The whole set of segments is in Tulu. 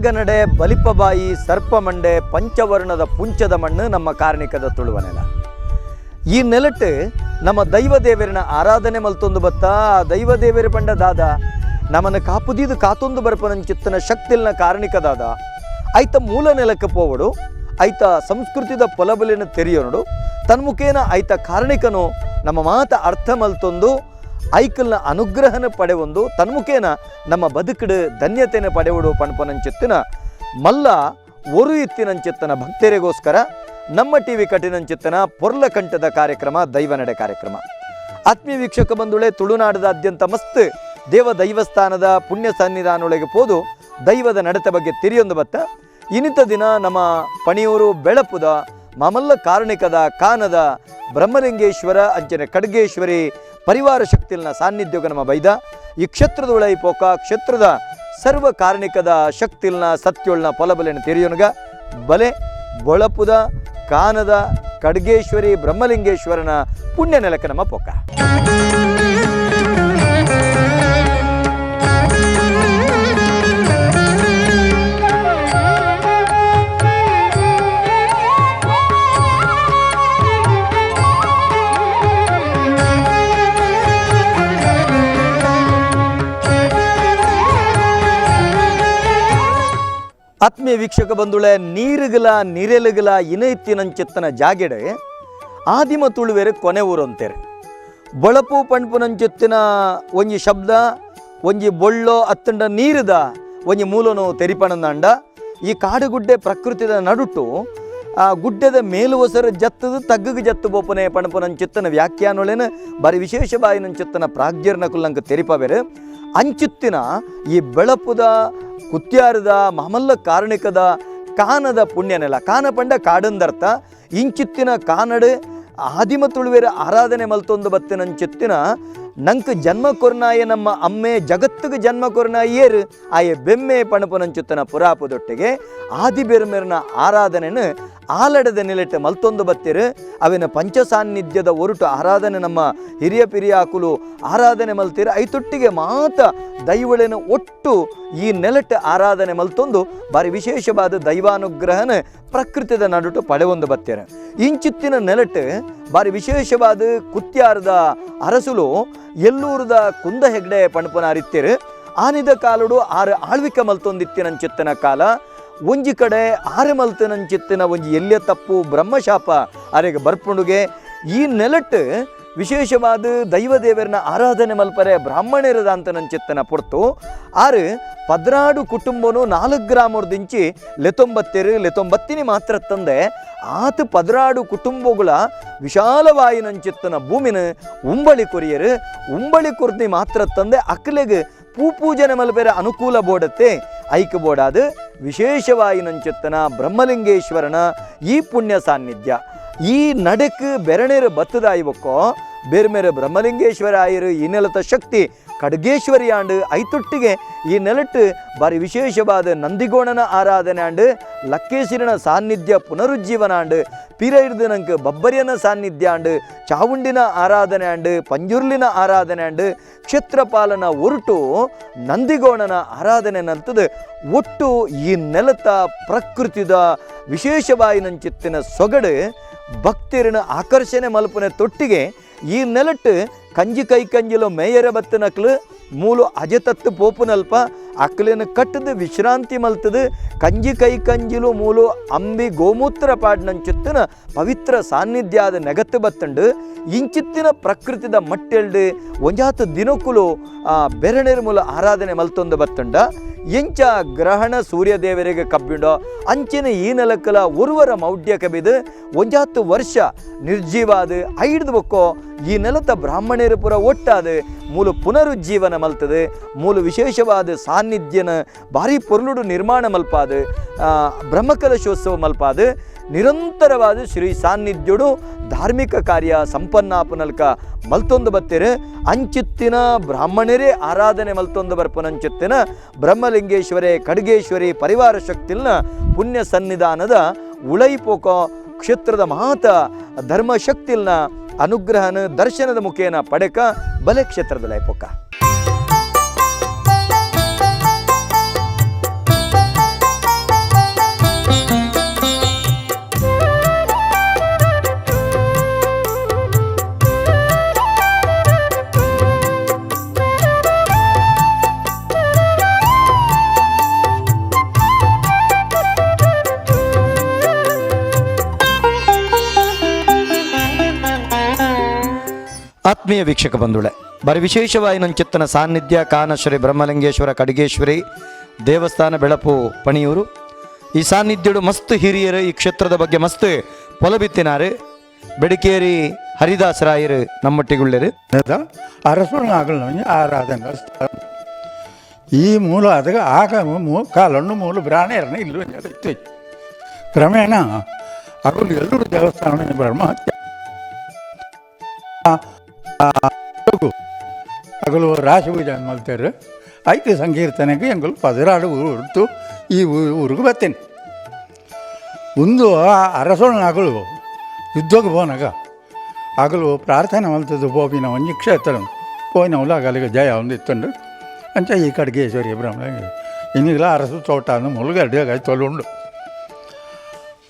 ನಾಗನಡೆ ಬಲಿಪಬಾಯಿ ಸರ್ಪಮಂಡೆ ಪಂಚವರ್ಣದ ಪುಂಚದ ಮಣ್ಣು ನಮ್ಮ ಕಾರ್ಣಿಕದ ತುಳುವ ನೆಲ. ಈ ನೆಲಟ್ಟು ನಮ್ಮ ದೈವ ದೇವರಿನ ಆರಾಧನೆ ಮಲ್ತೊಂದು ಬತ್ತ. ಆ ದೈವ ದೇವರ ಪಂಡ ದಾದ ನಮ್ಮನ್ನು ಕಾಪುದೀದು ಕಾತೊಂದು ಬರ್ಪನಂಚಿತ್ತನ ಶಕ್ತಿಲ್ನ ಕಾರ್ಣಿಕ ದಾದ. ಐತ ಮೂಲ ನೆಲಕ್ಕೆ ಪೋವಡು, ಐತ ಸಂಸ್ಕೃತಿದ ಪೊಲಬಲಿನ ತೆರೆಯೋನುಡು, ತನ್ಮುಖೇನ ಐತ ಕಾರ್ಣಿಕನು ನಮ್ಮ ಮಾತ ಅರ್ಥ ಮಲ್ತೊಂದು ಐಕಲ್ನ ಅನುಗ್ರಹನ ಪಡೆವೊಂದು ತನ್ಮುಖೇನ ನಮ್ಮ ಬದುಕಡು ಧನ್ಯತೆನ ಪಡೆವಡು ಪಣ್ಪನಂಚಿತ್ತಿನ ಮಲ್ಲ ಒರು ಇತ್ತಿನಂಚಿತ್ತನ ಭಕ್ತರಿಗೋಸ್ಕರ ನಮ್ಮ ಟಿ ವಿ ಕಠಿಣಂಚಿತ್ತನ ಪೊರ್ಲಕಂಠದ ಕಾರ್ಯಕ್ರಮ ದೈವನಡೆ ಕಾರ್ಯಕ್ರಮ. ಆತ್ಮೀಯ ವೀಕ್ಷಕ ಬಂಧುಳೆ, ತುಳುನಾಡದಾದ್ಯಂತ ಮಸ್ತ್ ದೇವ ದೈವಸ್ಥಾನದ ಪುಣ್ಯ ಸನ್ನಿಧಾನೊಳಗೆ ಪೋದು ದೈವದ ನಡತೆ ಬಗ್ಗೆ ತಿರಿಯೊಂದು ಬತ್ತ. ಇನ್ನಿತ ದಿನ ನಮ್ಮ ಪಣಿಯೂರು ಬೆಳಪುದ ಮಾಮಲ್ಲ ಕಾರಣಿಕದ ಕಾನದ ಬ್ರಹ್ಮಲಿಂಗೇಶ್ವರ ಅಂಚನೆ ಖಡ್ಗೇಶ್ವರಿ ಪರಿವಾರ ಶಕ್ತಿಲ್ನ ಸಾನ್ನಿಧ್ಯೋಗ ನಮ್ಮ ಬೈದ ಈ ಕ್ಷೇತ್ರದ ಉಳೈ ಪೋಕ ಕ್ಷೇತ್ರದ ಸರ್ವ ಕಾರಣಿಕದ ಶಕ್ತಿಲ್ನ ಸತ್ಯೊಳ್ನ ಫಲಬಲೆನ ತೆರೆಯೋನುಗ ಬಲೆ ಬೊಳಪುದ ಕಾನದ ಖಡ್ಗೇಶ್ವರಿ ಬ್ರಹ್ಮಲಿಂಗೇಶ್ವರನ ಪುಣ್ಯ ನೆಲಕ್ಕೆ ನಮ್ಮ ಪೋಕ. ಆತ್ಮೀಯ ವೀಕ್ಷಕ ಬಂಧುಳೆ, ನೀರುಗಲ ನಿರೆಲುಗಲ ಇನೈತಿನಂಚಿತ್ತನ ಜಾಗೆಡೆ ಆದಿಮ ತುಳುವೆರೆ ಕೊನೆ ಊರು ಅಂತಾರೆ. ಬೊಳಪು ಪಣ್ಪುನಂಚಿತ್ತಿನ ಒಂಜಿ ಶಬ್ದ ಒಂಜಿ ಬೊಳ್ಳೋ ಅತ್ತಂಡ ನೀರುದ ಒಂಜಿ ಮೂಲನು ತೆರಿಪಣಂದಾಂಡ ಈ ಕಾಡುಗುಡ್ಡೆ ಪ್ರಕೃತಿದ ನಡುಟು ಆ ಗುಡ್ಡದ ಮೇಲುವಸರು ಜತ್ತದು ತಗ್ಗು ಜತ್ತು ಬೋಪನೆ ಪಣಪುನಂಚಿತ್ತನ ವ್ಯಾಖ್ಯಾನೊಳೆನ ಬಾರಿ ವಿಶೇಷ ಬಾಯಿನಂಚಿತ್ತನ ಪ್ರಾಜ್ಞರ್ನ ಕುಲ್ಲಂಕ ತೆರಿಪವೆರು. ಅಂಚಿತ್ತಿನ ಈ ಬೆಳಪುದ ಕುತ್ಯಾರದ ಮಾಮಲ್ಲ ಕಾರಣಿಕದ ಕಾನದ ಪುಣ್ಯನೆಲ ಕಾನ ಪಂಡ ಕಾಡಂದರ್ಥ ಇಂಚಿತ್ತಿನ ಕಾನಡು ಆದಿಮ ತುಳುವೆರ ಆರಾಧನೆ ಮಲ್ತೊಂದು ಬತ್ತಿನಂಚಿತ್ತಿನ ನಂಕ್ ಜನ್ಮ ಕೊರ್ನಾಯ ನಮ್ಮ ಅಮ್ಮೆ ಜಗತ್ತಿಗೆ ಜನ್ಮ ಕೊರ್ನಾಯೇರು ಆಯೆ ಬೆಮ್ಮೆ ಪಣಪುನಂಚುತ್ತನ ಪುರಾಪುದೊಟ್ಟಿಗೆ ಆದಿ ಬೆರ್ಮೆರ್ನ ಆರಾಧನೆನು ಆಲಡದ ನಿಲೆಟ್ಟು ಮಲ್ತೊಂದು ಬತ್ತಿರು. ಅವಿನ ಪಂಚ ಸಾನ್ನಿಧ್ಯದ ಒರಟು ಆರಾಧನೆ ನಮ್ಮ ಹಿರಿಯ ಪಿರಿಯಾಕುಲು ಆರಾಧನೆ ಮಲ್ತಿರು. ಐತೊಟ್ಟಿಗೆ ಮಾತ ದೈವಳೆನ ಒಟ್ಟು ಈ ನೆಲಟ್ಟು ಆರಾಧನೆ ಮಲ್ತೊಂದು ಬಾರಿ ವಿಶೇಷವಾದ ದೈವಾನುಗ್ರಹನ ಪ್ರಕೃತಿದ ನಡುಟು ಪಡೆವೊಂದು ಬತ್ತಿರ. ಇಂಚಿತ್ತಿನ ನೆಲಟ್ಟು ಬಾರಿ ವಿಶೇಷವಾದ ಕುತ್ಯಾರದ ಅರಸುಲು ಎಲ್ಲೂರದ ಕುಂದ ಹೆಗ್ಡೆ ಪಣಪನಾರಿತ್ತಿರು. ಆನಿದ ಕಾಲುಡು ಆರು ಆಳ್ವಿಕ ಮಲ್ತೊಂದಿತ್ತಿನಂಚಿತ್ತನ ಕಾಲ ಒಂಜಿ ಕಡೆ ಆರೆ ಮಲ್ತನಂಚಿತ್ತಿನ ಒಂಜಿ ಎಲ್ಯ ತಪ್ಪು ಬ್ರಹ್ಮಶಾಪ ಅರೆಗೆ ಬರ್ಪುಂಡುಗೆ ಈ ನೆಲಟ್ಟು ವಿಶೇಷವಾದ ದೈವದೇವರನ ಆರಾಧನೆ ಮಲ್ಪರೆ ಬ್ರಾಹ್ಮಣರದ ಅಂತನಂಚಿತ್ತನ ಪೊರ್ತು ಆರು 16 ಕುಟುಂಬನು 4 ಗ್ರಾಮದಿಂಚಿ ಲೆತೊಂಬತ್ತೆರು ಲೆತೊಂಬತ್ತಿನಿ ಮಾತ್ರ ತಂದೆ ಆತ 16 ಕುಟುಂಬಗಳ ವಿಶಾಲವಾಯಿನಂಚಿತ್ತನ ಭೂಮಿನ ಉಂಬಳಿ ಕೊರಿಯರು. ಉಂಬಳಿ ಕೊರ್ದಿ ಮಾತ್ರ ತಂದೆ ಅಕ್ಲೆಗ್ ಪೂಪೂಜನೆ ಮಲ್ಪೆರೆ ಅನುಕೂಲ ಬೋಡತ್ತೆ ಐಕ ಬೋಡಾದ ವಿಶೇಷವಾಯಿನಂಚಿತ್ತನ ಬ್ರಹ್ಮಲಿಂಗೇಶ್ವರನ ಈ ಪುಣ್ಯ ಸಾನ್ನಿಧ್ಯ ಈ ನಡಕ್ ಬೆರಣೆರು ಬತ್ತದಾಯಿಬಕ್ಕೋ ಬೇರೆ ಬೇರೆ ಬ್ರಹ್ಮಲಿಂಗೇಶ್ವರ ಆಯರು ಈ ನೆಲದ ಶಕ್ತಿ ಖಡ್ಗೇಶ್ವರಿ ಆಂಡು ಐತೊಟ್ಟಿಗೆ ಈ ನೆಲಟ್ಟು ಬಾರಿ ವಿಶೇಷವಾದ ನಂದಿಗೋಣನ ಆರಾಧನೆ ಆಂಡು ಲಕ್ಕೇಶ್ವರನ ಸಾನ್ನಿಧ್ಯ ಪುನರುಜ್ಜೀವನ ಆಂಡು ಪಿರ ನಂಗೆ ಬಬ್ಬರಿಯನ ಸಾನ್ನಿಧ್ಯ ಆಂಡು ಚಾವುಂಡಿನ ಆರಾಧನೆ ಆಂಡು ಪಂಜುರ್ಲಿನ ಆರಾಧನೆ ಆಂಡು ಕ್ಷೇತ್ರಪಾಲನ ಒರಟು ನಂದಿಗೋಣನ ಆರಾಧನೆ ನಂತದ ಒಟ್ಟು ಈ ನೆಲತ ಪ್ರಕೃತಿದ ವಿಶೇಷವಾಯಿನಂಚಿತ್ತಿನ ಸೊಗಡು ಭಕ್ತರನ್ನ ಆಕರ್ಷಣೆ ಮಲ್ಪನೆ ತೊಟ್ಟಿಗೆ ಈ ನೆಲಟ್ಟು ಕಂಜಿ ಕೈ ಕಂಜಿಲು ಮೇಯರ ಬತ್ತನಕ್ಲು ಮೂಲು ಅಜತತ್ತು ಪೋಪುನಲ್ಪ ಅಕ್ಲೇನ ಕಟ್ಟದು ವಿಶ್ರಾಂತಿ ಮಲ್ತದು ಕಂಜಿ ಕೈ ಕಂಜಿಲು ಮೂಲು ಅಂಬಿ ಗೋಮೂತ್ರ ಪಾಡ್ನಂಚಿತ್ತಿನ ಪವಿತ್ರ ಸಾನ್ನಿಧ್ಯಾದ ನೆಗತ್ತು ಬತ್ತಂಡು ಇಂಚಿತ್ತಿನ ಪ್ರಕೃತಿದ ಮಟ್ಟೆಲ್ಡು ಒಂಜಾತ ದಿನಕ್ಕುಲು ಬೆರಣೆರ್ ಮೂಲ ಆರಾಧನೆ ಮಲ್ತೊಂದು ಬತ್ತಂಡ ಎಂಚ ಗ್ರಹಣ ಸೂರ್ಯದೇವರಿಗೆ ಕಬ್ಬಿಂಡೋ ಅಂಚಿನ ಈ ನೆಲಕ್ಕಲ ಒರುವರ ಮೌಢ್ಯ ಕಬಿದು ಒಂಜಾತು ವರ್ಷ ನಿರ್ಜೀವಾದ ಐಡ್ದು ಬೊಕ್ಕೋ ಈ ನೆಲತ ಬ್ರಾಹ್ಮಣರು ಪುರ ಒಟ್ಟಾದ ಮೂಲ ಪುನರುಜ್ಜೀವನ ಮಲ್ತದೆ ಮೂಲ ವಿಶೇಷವಾದ ಸಾನ್ನಿಧ್ಯನ ಭಾರಿ ಪೊರ್ಲುಡು ನಿರ್ಮಾಣ ಮಲ್ಪಾದ ಬ್ರಹ್ಮಕಲಶೋತ್ಸವ ಮಲ್ಪಾದ ನಿರಂತರವಾದ ಶ್ರೀ ಸಾನ್ನಿಧ್ಯುಡು ಧಾರ್ಮಿಕ ಕಾರ್ಯ ಸಂಪನ್ನಾಪನಲ್ಕ ಮಲ್ತೊಂದು ಬತ್ತಿರು. ಅಂಚಿತ್ತಿನ ಬ್ರಾಹ್ಮಣರೇ ಆರಾಧನೆ ಮಲ್ತೊಂದು ಬರ್ಪನಂಚಿತ್ತಿನ ಬ್ರಹ್ಮಲಿಂಗೇಶ್ವರೇ ಖಡ್ಗೇಶ್ವರಿ ಪರಿವಾರ ಶಕ್ತಿಲ್ನ ಪುಣ್ಯ ಸನ್ನಿಧಾನದ ಉಳೈಪೋಕ ಕ್ಷೇತ್ರದ ಮಹಾತ ಧರ್ಮಶಕ್ತಿಲ್ನ ಅನುಗ್ರಹನ ದರ್ಶನದ ಮುಖೇನ ಪಡೆಕ ಬಲೆ ಕ್ಷೇತ್ರದ ಲೈಪೋಕ. ಆತ್ಮೀಯ ವೀಕ್ಷಕ ಬಂಧುಳೆ, ಬರಿ ವಿಶೇಷವಾಗಿ ನಂಚಿತ್ತನ ಸಾನ್ನಿಧ್ಯ ಕಾನ ಶ್ರೀ ಬ್ರಹ್ಮಲಿಂಗೇಶ್ವರ ಕಡಿಗೇಶ್ವರಿ ದೇವಸ್ಥಾನ ಬೆಳಪು ಪಣಿಯೂರು. ಈ ಸಾನ್ನಿಧ್ಯಡು ಮಸ್ತ್ ಹಿರಿಯರು ಈ ಕ್ಷೇತ್ರದ ಬಗ್ಗೆ ಮಸ್ತ್ ಪೊಲಬಿತ್ತಿನಾರು. ಬೆಡಿಕೇರಿ ಹರಿದಾಸರಾಯರು ನಮ್ಮೊಟ್ಟಿಗುಳ್ಳರು. ಅರಸುನಾಗಲು ಆರಾಧನೆ ಈ ಮೂಲ ಅದಕ್ಕೆ ಆಗ ಕಾಲನ್ನು ಮೂಲ ಬ್ರಾಣೆಯರನ್ನ ಇಲ್ಲೂ ಕ್ರಮೇಣ ಅಗುಲು ಎಲ್ಲರೂ ದೇವಸ್ಥಾನ ಬ್ರಹ್ಮ ಅಗಲು ರಾಶಿ ಪೂಜೆ ಮಲ್ತಾರೆ. ಐತೆ ಸಂಕೀರ್ತನೆಗೆ ಎಂಗಲು ಪದರಾಡು ಊರ್ತು ಈ ಊರಿಗೆ ಬರ್ತೇನೆ. ಒಂದು ಅರಸೊಳನಾಗಲು ಯುದ್ಧಕ್ಕೆ ಪೋನಾಗ ಅಗಲು ಪ್ರಾರ್ಥನೆ ಮಲ್ತದ್ದು ಪೋಪಿನ ಒಂಜಿ ಕ್ಷೇತ್ರ ಪೋಯಿನವಲು ಅಗಲಿಗೆ ಜಯ ಒಂದು ಇತ್ತುಂಡು. ಅಂಚ ಈ ಕಡ್ಗೇಶ್ವರಿ ಬ್ರಹ್ಮ ಇನ್ನಿಗಲ ಅರಸು ತೋಟ ಮುಳುಗಡ್ಡೆ ತೊಲುಂಡು.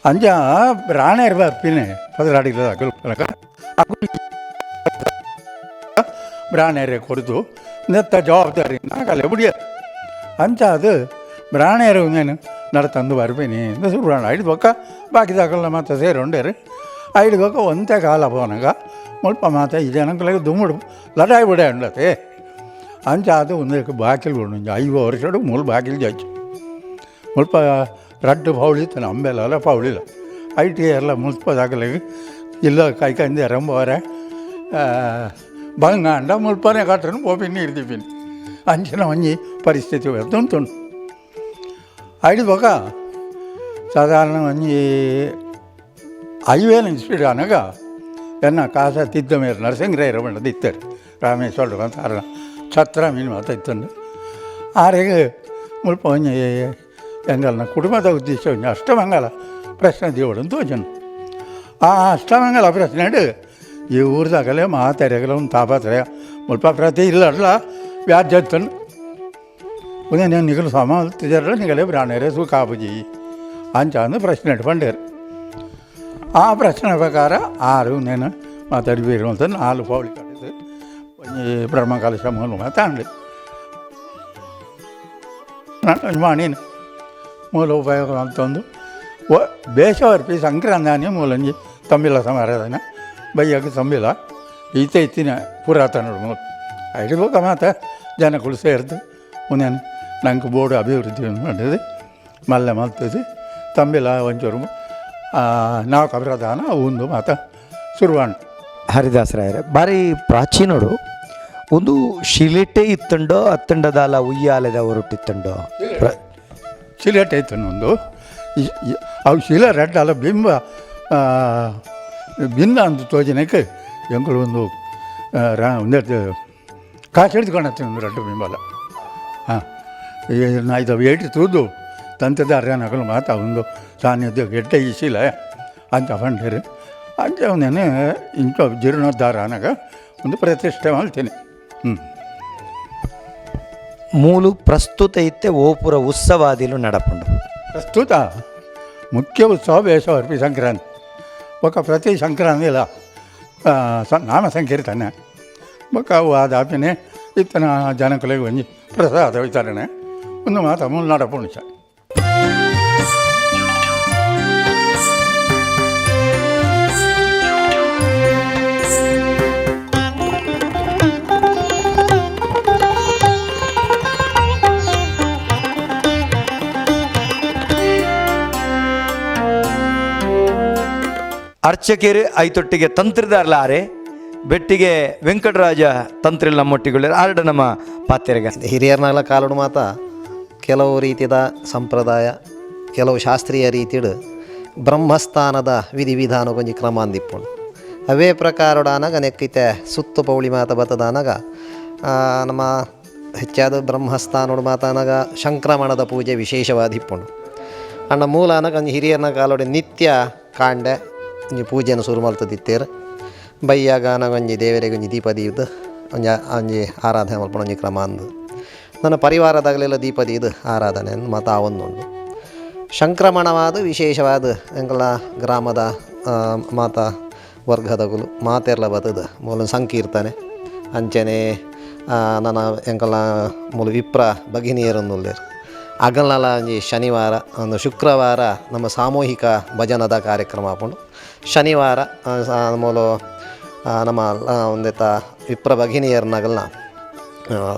ಅಂಚ ರಾಣೆಯರ್ ಬರ್ಪಿನಿ ಪದರಾಡಿಗಳ ಅಗಲು ಅಗಲು ಬ್ರಾಣೆಯರೇ ಕೊರತು ನೆತ್ತ ಜವಾಬ್ದಾರಿ ನಾಗಲೆ ಬುಡಿಯ. ಅಂಚ ಅದು ಬ್ರಾಣೆಯರು నేను ನಡತಂದು ಬರ್ಪಿನಿ ಸುಬ್ರಾಣ ಐದು ಬೊಕ್ಕ ಬಾಕಿದಾಗಲ್ಲ ಮಾತ ಸೇರುಂಡೇರು. ಐದು ಬೊಕ್ಕ ಒಂತೆ ಕಾಲ ಪೋನಗ ಮುಲ್ಪ ಮಾತ ಈ ಜನಗಳಿಗೆ ದುಮ್ಮುಡು ಲಡಾಯಿ ಬಿಡೆ ಉಂಡತೆ. ಅಂಚ ಅದು ಒಂದಕ್ಕೆ ಬಾಕಿಲ್ ಉಂಡು 50 ವರ್ಷಡು ಮೂಲ ಬಾಕಿಲ್ ಜಾಯ್ತು. ಮುಲ್ಪ ರಡ್ಡು ಪೌಳಿ ಇತ್ತು ಅಂಬೆಲ್ಲ ಪೌಳಿಲ್ಲ I T ಎಲ್ಲ ಮುಲ್ಪದಾಗಲಿಗೆ ಇಲ್ಲ ಕೈ ಕಂದಿ ರಂಬವರೆ ಬಂಗಾಂಡ ಮುಲ್ಪನೆ ಕಟ್ಟನು ಪೋಪಿನಿ ಇರ್ದಿಪ್ಪಿನಿ ಅಂಚಿನ ಒಂಜಿ ಪರಿಸ್ಥಿತಿ ಉಂಟು. ಐದು ಬೊಕ ಸಾಧಾರಣ ಒಂಜಿ ಐವೇನು ಸ್ಪೀಡ್ ಅನಗ ಎನ್ನ ಕಾಸ ತಿದ್ದ ಮೇರೆ ನರಸಿಂಹರಾಯರ ಬಣ್ಣದ ಇತ್ತಾರೆ ರಾಮೇಶ್ವರ ಅಂತ ಅರ ಛತ್ರ ಮೀನು ಮಾತ ಇತ್ತಂಡು. ಆರೆಗೆ ಮುಲ್ಪ ಒಂಜಿ ಎಂಗಲ್ನ ಕುಟುಂಬದ ಉದ್ದೇಶ ಒಂಜಿ ಅಷ್ಟಮಂಗಲ ಪ್ರಶ್ನೆ ದೇವಡು ತೋಜನು. ಆ ಅಷ್ಟಮಂಗಲ ಪ್ರಶ್ನೆ ಈ ಊರ್ದಾಗಲೇ ಮಾತೆರೆಗಲ ಒಂದು ತಾಪತ್ರಯ ಮುಲ್ಪ ಪ್ರತಿ ಇಲ್ಲಡ್ಲ ವ್ಯಾಜ್ಯ ಇತ್ತಂಡು. ಉದಯ ನಿಗಲು ಸಮ ನಿಗಲೇ ಬ್ರಾಣೇರೆ ಸುಖಾಪುಜಿ ಅಂಚ ಅಂದು ಪ್ರಶ್ನೆ ಇಟ್ಕೊಂಡೇರು. ಆ ಪ್ರಶ್ನೆ ಪ್ರಕಾರ ಆರು నేను ಮಾತಾಡಿ ಅಂತ 4 ಪೌಳಿ ಕಟ್ಟಿದ್ದು ಒಂಜಿ ಬ್ರಹ್ಮಕಲಶ ಮೂಲ ಮಾತಾಂಡು ಮಾಣಿನ ಮೂಲ ಉಪಯೋಗ ಅಂತಂದು ಬೇಷವರ್ಪಿ ಸಂಕ್ರಾಂತಾನಿ ಮೂಲಂಜಿ ತಂಬಿಲ ಸಮಾರಾಧನೆ ಬಯ್ಯಕ್ಕೆ ತಂಬಿಲ ಈತ ಇತ್ತಿನ ಪುರಾತನ ಮೂಲ ಐದು ಮಾತ ಜನಗಳು ಸೇರ್ದು ಉನೇನು ನಂಗೆ ಬೋರ್ಡ್ ಅಭಿವೃದ್ಧಿ ಮಾಡಿದೆ ಮಲ್ಲೆ ಮಲ್ತದೆ ತಂಬಿಲ ಒಂಚೂರು ನಾವು ಕಬ್ರದಾನ ಒಂದು ಮಾತ ಶುರುವಾಣ. ಹರಿದಾಸರಾಯರೇ ಭಾರಿ ಪ್ರಾಚೀನರು. ಒಂದು ಶಿಲೆಟೆ ಇತ್ತಂಡೋ ಅತ್ತಂಡದಾಲ ಉಯ್ಯಾಲೆದ ಹೊರಟಿತ್ತಂಡೋ? ಶಿಲೆಟೆ ಇತ್ತು ಒಂದು ಅವು ಶಿಲೆ ರೆಡ್ ಅಲ್ಲ ಬಿಂಬ ಭಿನ್ನ ಅಂದು ತೋಜನಕ್ಕೆ ಎಂಕುಲು ಒಂದು ಒಂದೆರಡು ಕಾಸು ಹಿಡಿದುಕೊಂಡತ್ತಿ ಒಂದು ರೆಡ್ಡು ಬಿಂಬಲ. ಹಾಂ ಇದು ಏಟು ತೂದು ತಂತೆದಾರ ನಗಲು ಮಾತಾ ಒಂದು ಸಾನ್ನಿಧ್ಯ ಗೆಡ್ಡೆ ಈ ಶಿಲೆ ಅಂತ ಪಂಡೇರು. ಅಂಚ నేను ಇಂಚ ಜೀರ್ಣೋದ್ಧಾರ ಅನಗ ಒಂದು ಪ್ರತಿಷ್ಠೆ ಮಾಡ್ತೀನಿ. ಹ್ಞೂ ಮೂಲು ಪ್ರಸ್ತುತ ಇತ್ತೆ ಓಪುರ ಉತ್ಸವಾದಿಲು ನಡಪುಂಡು. ಪ್ರಸ್ತುತ ಮುಖ್ಯ ಉತ್ಸವ ಬೇಸವರ್ಪಿ ಸಂಕ್ರಾಂತಿ ಬೊಕ ಪ್ರತಿ ಸಂಕ್ರಾಂತಿಲ ನಾಮ ಸಂಕೀರ್ತನೆ ಬೊಕ ಅವು ಆದಾಪಿನೆ ಇತ್ತನ ಜನಕುಲೆಗ್ ಒಂಜಿ ಪ್ರಸಾದ ವಿತರಣೆ ಒಂದು ಮಾತ ಮೂಲು ನಡಪುಂಡು ಸರ್. ಅರ್ಚಕರು ಐತೊಟ್ಟಿಗೆ ತಂತ್ರಿದಾರ್ಲಾರೆ ಬೆಟ್ಟಿಗೆ ವೆಂಕಟರಾಜ ತಂತ್ರಿಲ್ ನಮ್ಮೊಟ್ಟಿಗೆ ಆರಡ ನಮ್ಮ ಪಾತ್ರೆಗ ಹಿರಿಯರ್ನಾಗಲ ಕಾಲಡು ಮಾತ ಕೆಲವು ರೀತಿಯ ಸಂಪ್ರದಾಯ ಕೆಲವು ಶಾಸ್ತ್ರೀಯ ರೀತಿಡು ಬ್ರಹ್ಮಸ್ಥಾನದ ವಿಧಿವಿಧಾನ ಕೊಂಚ ಕ್ರಮ ಅಂದಿಪ್ಪುಂಡು. ಅವೇ ಪ್ರಕಾರಡಾನಗ ನೆಕ್ಕಿತೆ ಸುತ್ತು ಪೌಳಿ ಮಾತ ಬತ್ತದಾನಗ ನಮ್ಮ ಹೆಚ್ಚಾದ ಬ್ರಹ್ಮಸ್ಥಾನೋಡು ಮಾತಾನಗ ಸಂಕ್ರಮಣದ ಪೂಜೆ ವಿಶೇಷವಾದ ಇಪ್ಪುಂಡು. ಅಣ್ಣ ಮೂಲ ಅನಗ ಒಂಜಿ ಹಿರಿಯರ್ನ ಕಾಲೋಡು ನಿತ್ಯ ಕಾಂಡೆ ಒಂಜಿ ಪೂಜೆನ ಶುರು ಮಲ್ತದಿತ್ತೇರು. ಬಯ್ಯಾಗ ಒಂಜಿ ದೇವರಿಗೆ ಒಂಜಿ ದೀಪ ದೀದ್ ಒಂಜಿ ಒಂಜಿ ಆರಾಧನೆ ಮಲ್ಪುನ ಒಂಜಿ ಕ್ರಮ ಅಂದು. ನನ್ನ ಪರಿವಾರದಾಗಲೆಲ್ಲ ದೀಪ ದೀದ್ ಆರಾಧನೆ ಮಾತ ಆವೊಂದುಂಡು. ಸಂಕ್ರಮಣವಾದ ವಿಶೇಷವಾದ ಎಂಕಲ್ನ ಗ್ರಾಮದ ಮಾತ ವರ್ಗದಗುಲು ಮಾತೆರ್ಲ ಬತ್ತದ ಮೂಲ ಸಂಕೀರ್ತನೆ ಅಂಚನೆ ನನ್ನ ಎಂಕಲ್ನ ಮೂಲು ವಿಪ್ರ ಭಗಿನಿಯರೊಂದುಲ್ಲೆರ್ ಅಗಲ್ನಲ ಒಂಜಿ ಶನಿವಾರ ಒಂದು ಶುಕ್ರವಾರ ನಮ್ಮ ಸಾಮೂಹಿಕ ಭಜನದ ಕಾರ್ಯಕ್ರಮ ಆಪುಂಡು. ಶನಿವಾರ ಮೂಲು ನಮ್ಮ ಒಂದೆತ ವಿಪ್ರ ಭಗಿನಿಯರ್ನಗಲ್ನ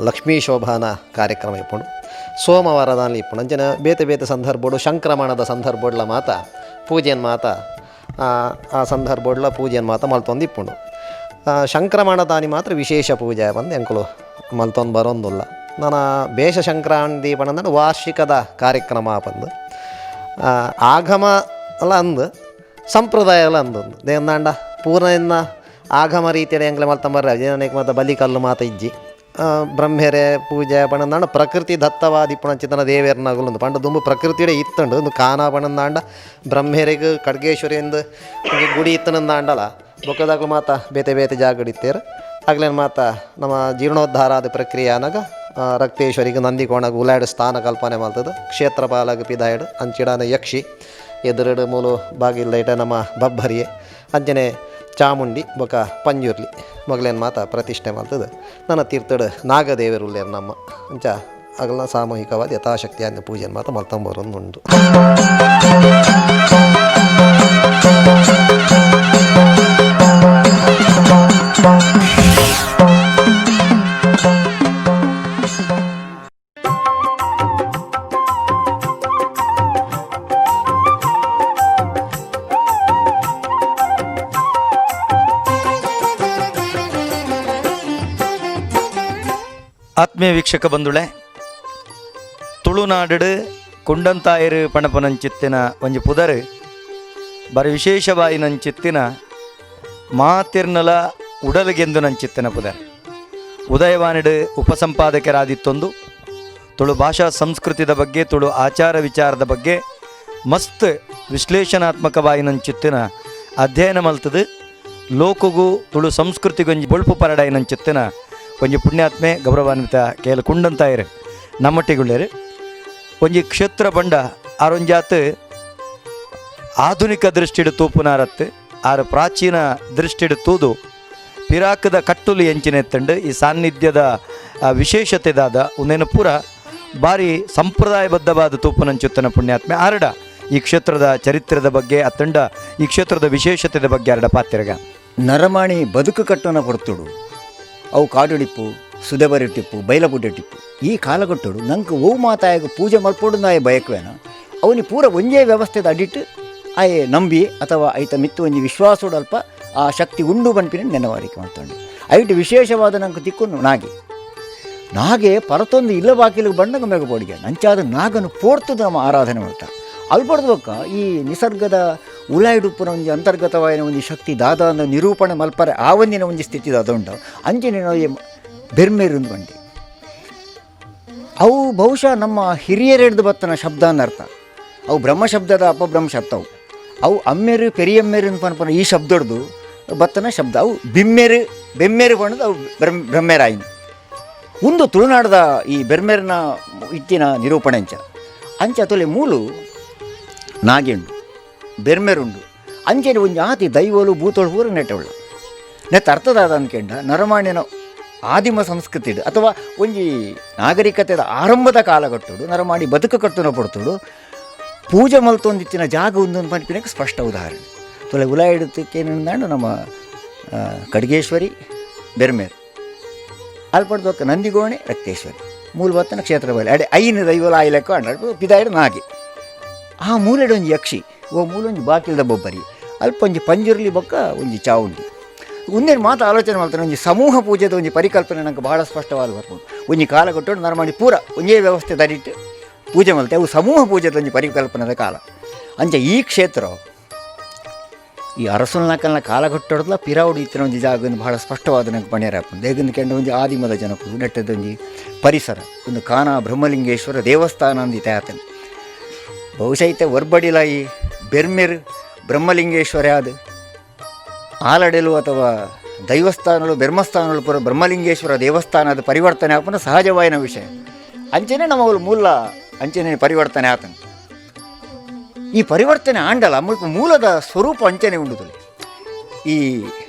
ಲಕ್ಷ್ಮೀ ಶೋಭಾನ ಕಾರ್ಯಕ್ರಮ ಇಪ್ಪುಂಡು. ಸೋಮವಾರದಾನ್ಲಿ ಇಪ್ಪುಂಡು. ಅಂಚನೆ ಬೇತೆ ಬೇತೆ ಸಂದರ್ಭಡು ಸಂಕ್ರಮಣದ ಸಂದರ್ಭಡ್ಲ ಮಾತ ಪೂಜೆನ್ ಮಾತ ಆ ಸಂದರ್ಭಡ್ಲ ಪೂಜೆನ್ ಮಾತ ಮಲ್ತೊಂದು ಇಪ್ಪುಂಡು. ಸಂಕ್ರಮಣದಾನಿ ಮಾತ್ರ ವಿಶೇಷ ಪೂಜೆ ಬಂದು ಎಂಕುಲು ಮಲ್ತೊಂದು ಬರೋಂದುಲ್ಲ. ನನ ಬೇಷ ಸಂಕ್ರಾಂತಿ ಪಣಂದ್ರೆ ವಾರ್ಷಿಕದ ಕಾರ್ಯಕ್ರಮ ಬಂದು ಆಗಮ ಅಲ್ಲ ಅಂದು ಸಂಪ್ರದಾಯ ಎಲ್ಲ ಅಂದೊಂದು ದೇಂದಾಂಡ ಪೂರ್ಣ ಎನ್ನ ಆಗಮ ರೀತಿಯಲ್ಲಿ ಎಂಕ್ಲೆ ಮಲ್ತಂಬರ್ರೆ ಅನೇಕ ಮಾತ ಬಲಿಕಲ್ಲು ಮಾತ ಇಜ್ಜಿ ಬ್ರಹ್ಮೆರೆ ಪೂಜೆ ಪಣಂದಾಂಡ ಪ್ರಕೃತಿ ದತ್ತವಾದಿ ಪುಣಚಿತನ ದೇವೇರ್ನಗುಲೊಂದು ಪಂಡ ದುಂಬು ಪ್ರಕೃತಿಡೆ ಇತ್ತಂಡು ಒಂದು ಕಾನ ಪಣಂದಾಂಡ ಬ್ರಹ್ಮೆರೆಗ್ ಖಡ್ಗೇಶ್ವರಿ ಎಂದು ಒಂಜಿ ಗುಡಿ ಇತ್ತನಂದಾಂಡಲ ಬೊಕ್ಕದಾಗ್ಲು ಮಾತ ಬೇತೆ ಬೇತೆ ಜಾಗಡಿತ್ತೇರು ಆಗ್ಲೇನು ಮಾತ ನಮ್ಮ ಜೀರ್ಣೋದ್ಧಾರಾದ ಪ್ರಕ್ರಿಯೆ ಅನಾಗ ರಕ್ತೇಶ್ವರಿಗೆ ನಂದಿಕೋಣಗ ಉಲಾಡು ಸ್ಥಾನ ಕಲ್ಪನೆ ಮಲ್ತದ ಕ್ಷೇತ್ರ ಪಾಲಗ ಪಿದಾಯಡು ಅಂಚಿಡಾನ ಯಕ್ಷಿ ಎದುರುಡು ಮೂಲು ಬಾಗಿಲ್ದೈಟ ನಮ್ಮ ಬಬ್ಬರಿಯೆ ಅಂಚನೆ ಚಾಮುಂಡಿ ಬೊಕ ಪಂಜುರ್ಲಿ ಮೊಗಲೇನು ಮಾತ ಪ್ರತಿಷ್ಠೆ ಮಲ್ತದ ನನ್ನ ತೀರ್ಥಡು ನಾಗದೇವರು ನಮ್ಮ ಅಂಚ ಅಗಲ್ನ ಸಾಮೂಹಿಕವಾದ ಯಥಾಶಕ್ತಿಯಾದ ಪೂಜೆನ ಮಾತ ಮಲ್ತಂಬರೊಂದು ಉಂಟು. ಆತ್ಮೀಯ ವೀಕ್ಷಕ ಬಂಧುಳೆ, ತುಳುನಾಡು ಕುಂಡಂತಾಯರು ಪಣಪನಂಚಿತ್ತಿನ ಒಂಜಿ ಪುದರು ಬರಿ ವಿಶೇಷವಾಯಿನಂಚಿತ್ತಿನ ಮಾತಿರ್ನಲ ಉಡಲಿಗೆಂದು ನಂಚಿತ್ತಿನ ಪುದರ್ ಉದಯವಾಣಿಡು ಉಪಸಂಪಾದಕರಾದಿತ್ತೊಂದು ತುಳು ಭಾಷಾ ಸಂಸ್ಕೃತಿದ ಬಗ್ಗೆ ತುಳು ಆಚಾರ ವಿಚಾರದ ಬಗ್ಗೆ ಮಸ್ತ್ ವಿಶ್ಲೇಷಣಾತ್ಮಕವಾಯಿನಂಚಿತ್ತಿನ ಅಧ್ಯಯನ ಮಲ್ತದು ಲೋಕಗೂ ತುಳು ಸಂಸ್ಕೃತಿಗೊಂಜಿ ಬೊಳ್ಪು ಪರಡಾಯಿನಂಚಿತ್ತಿನ ಒಂಜಿ ಪುಣ್ಯಾತ್ಮೆ ಗೌರವಾನ್ವಿತ ಕೇಲ ಕುಂಡಂತಾಯರು ನಮ್ಮಟ್ಟಿಗುಳ್ಳೇರು. ಒಂಜಿ ಕ್ಷೇತ್ರ ಬಂಡ ಆರೊಂಜಾತ್ ಆಧುನಿಕ ದೃಷ್ಟಿಡು ತೂಪುನಾರತ್ತು ಆರು ಪ್ರಾಚೀನ ದೃಷ್ಟಿಡು ತೂದು ಪಿರಾಕದ ಕಟ್ಟುಲು ಎಂಚಿನೆತ್ತಂಡು ಈ ಸಾನ್ನಿಧ್ಯದ ವಿಶೇಷತೆದಾದ ಒಂದೇನು ಪೂರ ಭಾರಿ ಸಂಪ್ರದಾಯಬದ್ಧವಾದ ತೂಪುನಂಚುತ್ತನ ಪುಣ್ಯಾತ್ಮೆ ಆರಡ ಈ ಕ್ಷೇತ್ರದ ಚರಿತ್ರದ ಬಗ್ಗೆ ಅತ್ತಂಡ ಈ ಕ್ಷೇತ್ರದ ವಿಶೇಷತೆದ ಬಗ್ಗೆ ಆರಡ ಪಾತಿರಗ. ನರಮಾಣಿ ಬದುಕು ಕಟ್ಟೋನ ಪೊರ್ತುಡು ಅವು ಕಾಡುಡಿಪ್ಪು ಸುದೆಬರಿಟಿಪ್ಪು ಬೈಲಬುಡ್ಡೆಟಿಪ್ಪು ಈ ಕಾಲಗಟ್ಟುಡು ನಂಗೆ ಓ ಮಾತಾಯಗ ಪೂಜೆ ಮಲ್ಪೊಡು ನಾಯ ಬಯಕುವೇನ ಅವನಿ ಪೂರ ಒಂಜೇ ವ್ಯವಸ್ಥೆದ ಅಡಿಟ್ಟು ಆಯೆ ನಂಬಿ ಅಥವಾ ಐತ ಮಿತ್ತು ಒಂಜಿ ವಿಶ್ವಾಸೋಡು ಅಲ್ಪ ಆ ಶಕ್ತಿ ಉಂಡು ಬನ್ಪಿನ ನೆನವಾರಿಕೆ ಮಾಡ್ತಂಡು. ಐಟ್ ವಿಶೇಷವಾದ ನಂಗೆ ತಿಕ್ಕು ನಾಗೆ ನಾಗೆ ಪರತೊಂದು ಇಲ್ಲ ಬಾಕಿಲಿಗೆ ಬಣ್ಣಗ ಮೇಗ ಪೋಡಿಗೆ ನಂಚಾದ ನಾಗನು ಪೋರ್ತದ ನಮ್ಮ ಆರಾಧನೆ ಮಾಡ್ತಾ ಅಲ್ಪಡ್ದ ಬೊಕ್ಕ ಈ ನಿಸರ್ಗದ ಉಲಾಯಿಡುಪ್ಪುನ ಒಂಜಿ ಅಂತರ್ಗತವಾಯಿನ ಒಂಜಿ ಶಕ್ತಿ ದಾದ ಅಂದ ನಿರೂಪಣೆ ಮಲ್ಪರೆ ಆ ಒಂದಿನ ಒಂಜಿ ಸ್ಥಿತಿ ದಾದ ಉಂಡು ಅಂಚಿನ ಬೆರ್ಮೇರುಂದು ಬಂಡಿ ಅವು ಬಹುಶಃ ನಮ್ಮ ಹಿರಿಯರೆಡ್ದು ಬತ್ತನ ಶಬ್ದ ಅನ್ನರ್ಥ. ಅವು ಬ್ರಹ್ಮ ಶಬ್ದದ ಅಪಬ್ರಹ್ಮ ಶಬ್ದ. ಅವು ಅವು ಅಮ್ಮೇರು ಪೆರಿಯಮ್ಮೇರು ಪನ್ಪನ ಈ ಶಬ್ದಡ್ದು ಬತ್ತನ ಶಬ್ದ. ಅವು ಬಿಮ್ಮೇರು ಬೆಮ್ಮೇರು ಬಣ್ಣದ ಅವು ಬ್ರಹ್ಮೇರಾಯಿನ ಒಂದು ತುಳುನಾಡದ ಈ ಬೆರ್ಮೇರಿನ ಇತ್ತಿನ ನಿರೂಪಣೆ ಅಂಚ ಅಂಚ ತೊಲೆ ಮೂಲು ನಾಗೆಂಡು ಬೆರ್ಮೆರುಂಡು ಅಂಚೆನೆ ಒಂಜಿ ಆತಿ ದೈವಲು ಭೂತೋಳು ಪೂರ ನೆಟ್ಟವಳು ನೆತ್ತ ಅರ್ಥದಾದ ಅನ್ಕೆಂಡ ನರಮಾಣ್ಯನ ಆದಿಮ ಸಂಸ್ಕೃತಿಡು ಅಥವಾ ಒಂಜಿ ನಾಗರಿಕತೆದ ಆರಂಭದ ಕಾಲಘಟ್ಟುಡು ನರಮಾಣಿ ಬದುಕು ಕಟ್ಟುನ ಪಡ್ತುಡು ಪೂಜೆ ಮಲ್ತೊಂದಿತ್ತಿನ ಜಾಗ ಒಂದೊಂದು ಪನ್ಪಿನಕ್ಕೆ ಸ್ಪಷ್ಟ ಉದಾಹರಣೆ. ತೊಲೆ ಉಲಾಯಿಡುತ್ತಕ್ಕೇನಂದಾಂಡು ನಮ್ಮ ಕಡ್ಗೇಶ್ವರಿ ಬೆರ್ಮೇರು ಅಲ್ಪಡ್ದೊಕ್ಕ ನಂದಿಗೋಣೆ ರಕ್ತೇಶ್ವರಿ ಮೂಲಬತ್ತನ ಕ್ಷೇತ್ರ ಬಲಿ ಅಡೆ ಐನು ದೈವಲ ಆಯ್ಲೆಕ್ಕ ಅಂಡ ಪಿದಾಯಿಡು ನಾಗೆ ಆ ಮೂಲೆಡೆ ಒಂಜಿ ಯಕ್ಷಿ ಓ ಮೂಲೊಂಜಿ ಬಾಕಿಲ್ದ ಬೊಬ್ಬರಿ ಅಲ್ಪ ಒಂಜಿ ಪಂಜುರ್ಲಿ ಬೊಕ್ಕ ಒಂಜಿ ಚಾವುಂಡಿ ಒಂದೇನು ಮಾತು ಆಲೋಚನೆ ಮಾಡ್ತಾನೆ ಒಂಜಿ ಸಮೂಹ ಪೂಜೆದ ಒಂಜಿ ಪರಿಕಲ್ಪನೆ ನಂಗೆ ಬಹಳ ಸ್ಪಷ್ಟವಾದ ಬರ್ಬೋದು. ಒಂಜಿ ಕಾಲಘಟ್ಟೋಡು ನರಮಾಣಿ ಪೂರ ಒಂಜೇ ವ್ಯವಸ್ಥೆ ದರಿಟ್ಟು ಪೂಜೆ ಮಲ್ತೆ ಅವು ಸಮೂಹ ಪೂಜೆದ ಒಂಜಿ ಪರಿಕಲ್ಪನೆದ ಕಾಲ. ಅಂಚ ಈ ಕ್ಷೇತ್ರ ಈ ಅರಸುಲ್ನಾಕಲ್ನ ಕಾಲಘಟ್ಟೊಡ್ಲ ಪಿರಾವುಡು ಇತ್ತಿನ ಒಂಜಿ ಜಾಗ ಬಹಳ ಸ್ಪಷ್ಟವಾದ ನಂಗೆ ಪಣ್ಯರ ದೇಗಂದು ಕೆಂಡ ಒಂಜಿ ಆದಿಮದ ಜನಕುಲು ನೆಟ್ಟದ ಒಂಜಿ ಪರಿಸರ ಒಂದು ಕಾನ ಬ್ರಹ್ಮಲಿಂಗೇಶ್ವರ ದೇವಸ್ಥಾನ ಅಂದಿತ್ತೆ ಆತನ ಬಹುಶಃ ಇತ್ತೆ ಒರ್ಬಡಿಲ ಈ ಬೆರ್ಮೆರು ಬ್ರಹ್ಮಲಿಂಗೇಶ್ವರ ಆದ ಆಲಡೆಲು ಅಥವಾ ದೈವಸ್ಥಾನಗಳು ಬೆರ್ಮಸ್ಥಾನಗಳು ಪೂರ ಬ್ರಹ್ಮಲಿಂಗೇಶ್ವರ ದೇವಸ್ಥಾನದ ಪರಿವರ್ತನೆ ಆಪನ ಸಹಜವಾಯಿನ ವಿಷಯ. ಅಂಚನೆ ನಮ್ಮ ಮೂಲ ಅಂಚನೆ ಪರಿವರ್ತನೆ ಆತನ ಈ ಪರಿವರ್ತನೆ ಆಂಡಲ ಮುಲ್ಪ ಮೂಲದ ಸ್ವರೂಪ ಅಂಚನೆ ಉಂಡುದಲ್ಲಿ ಈ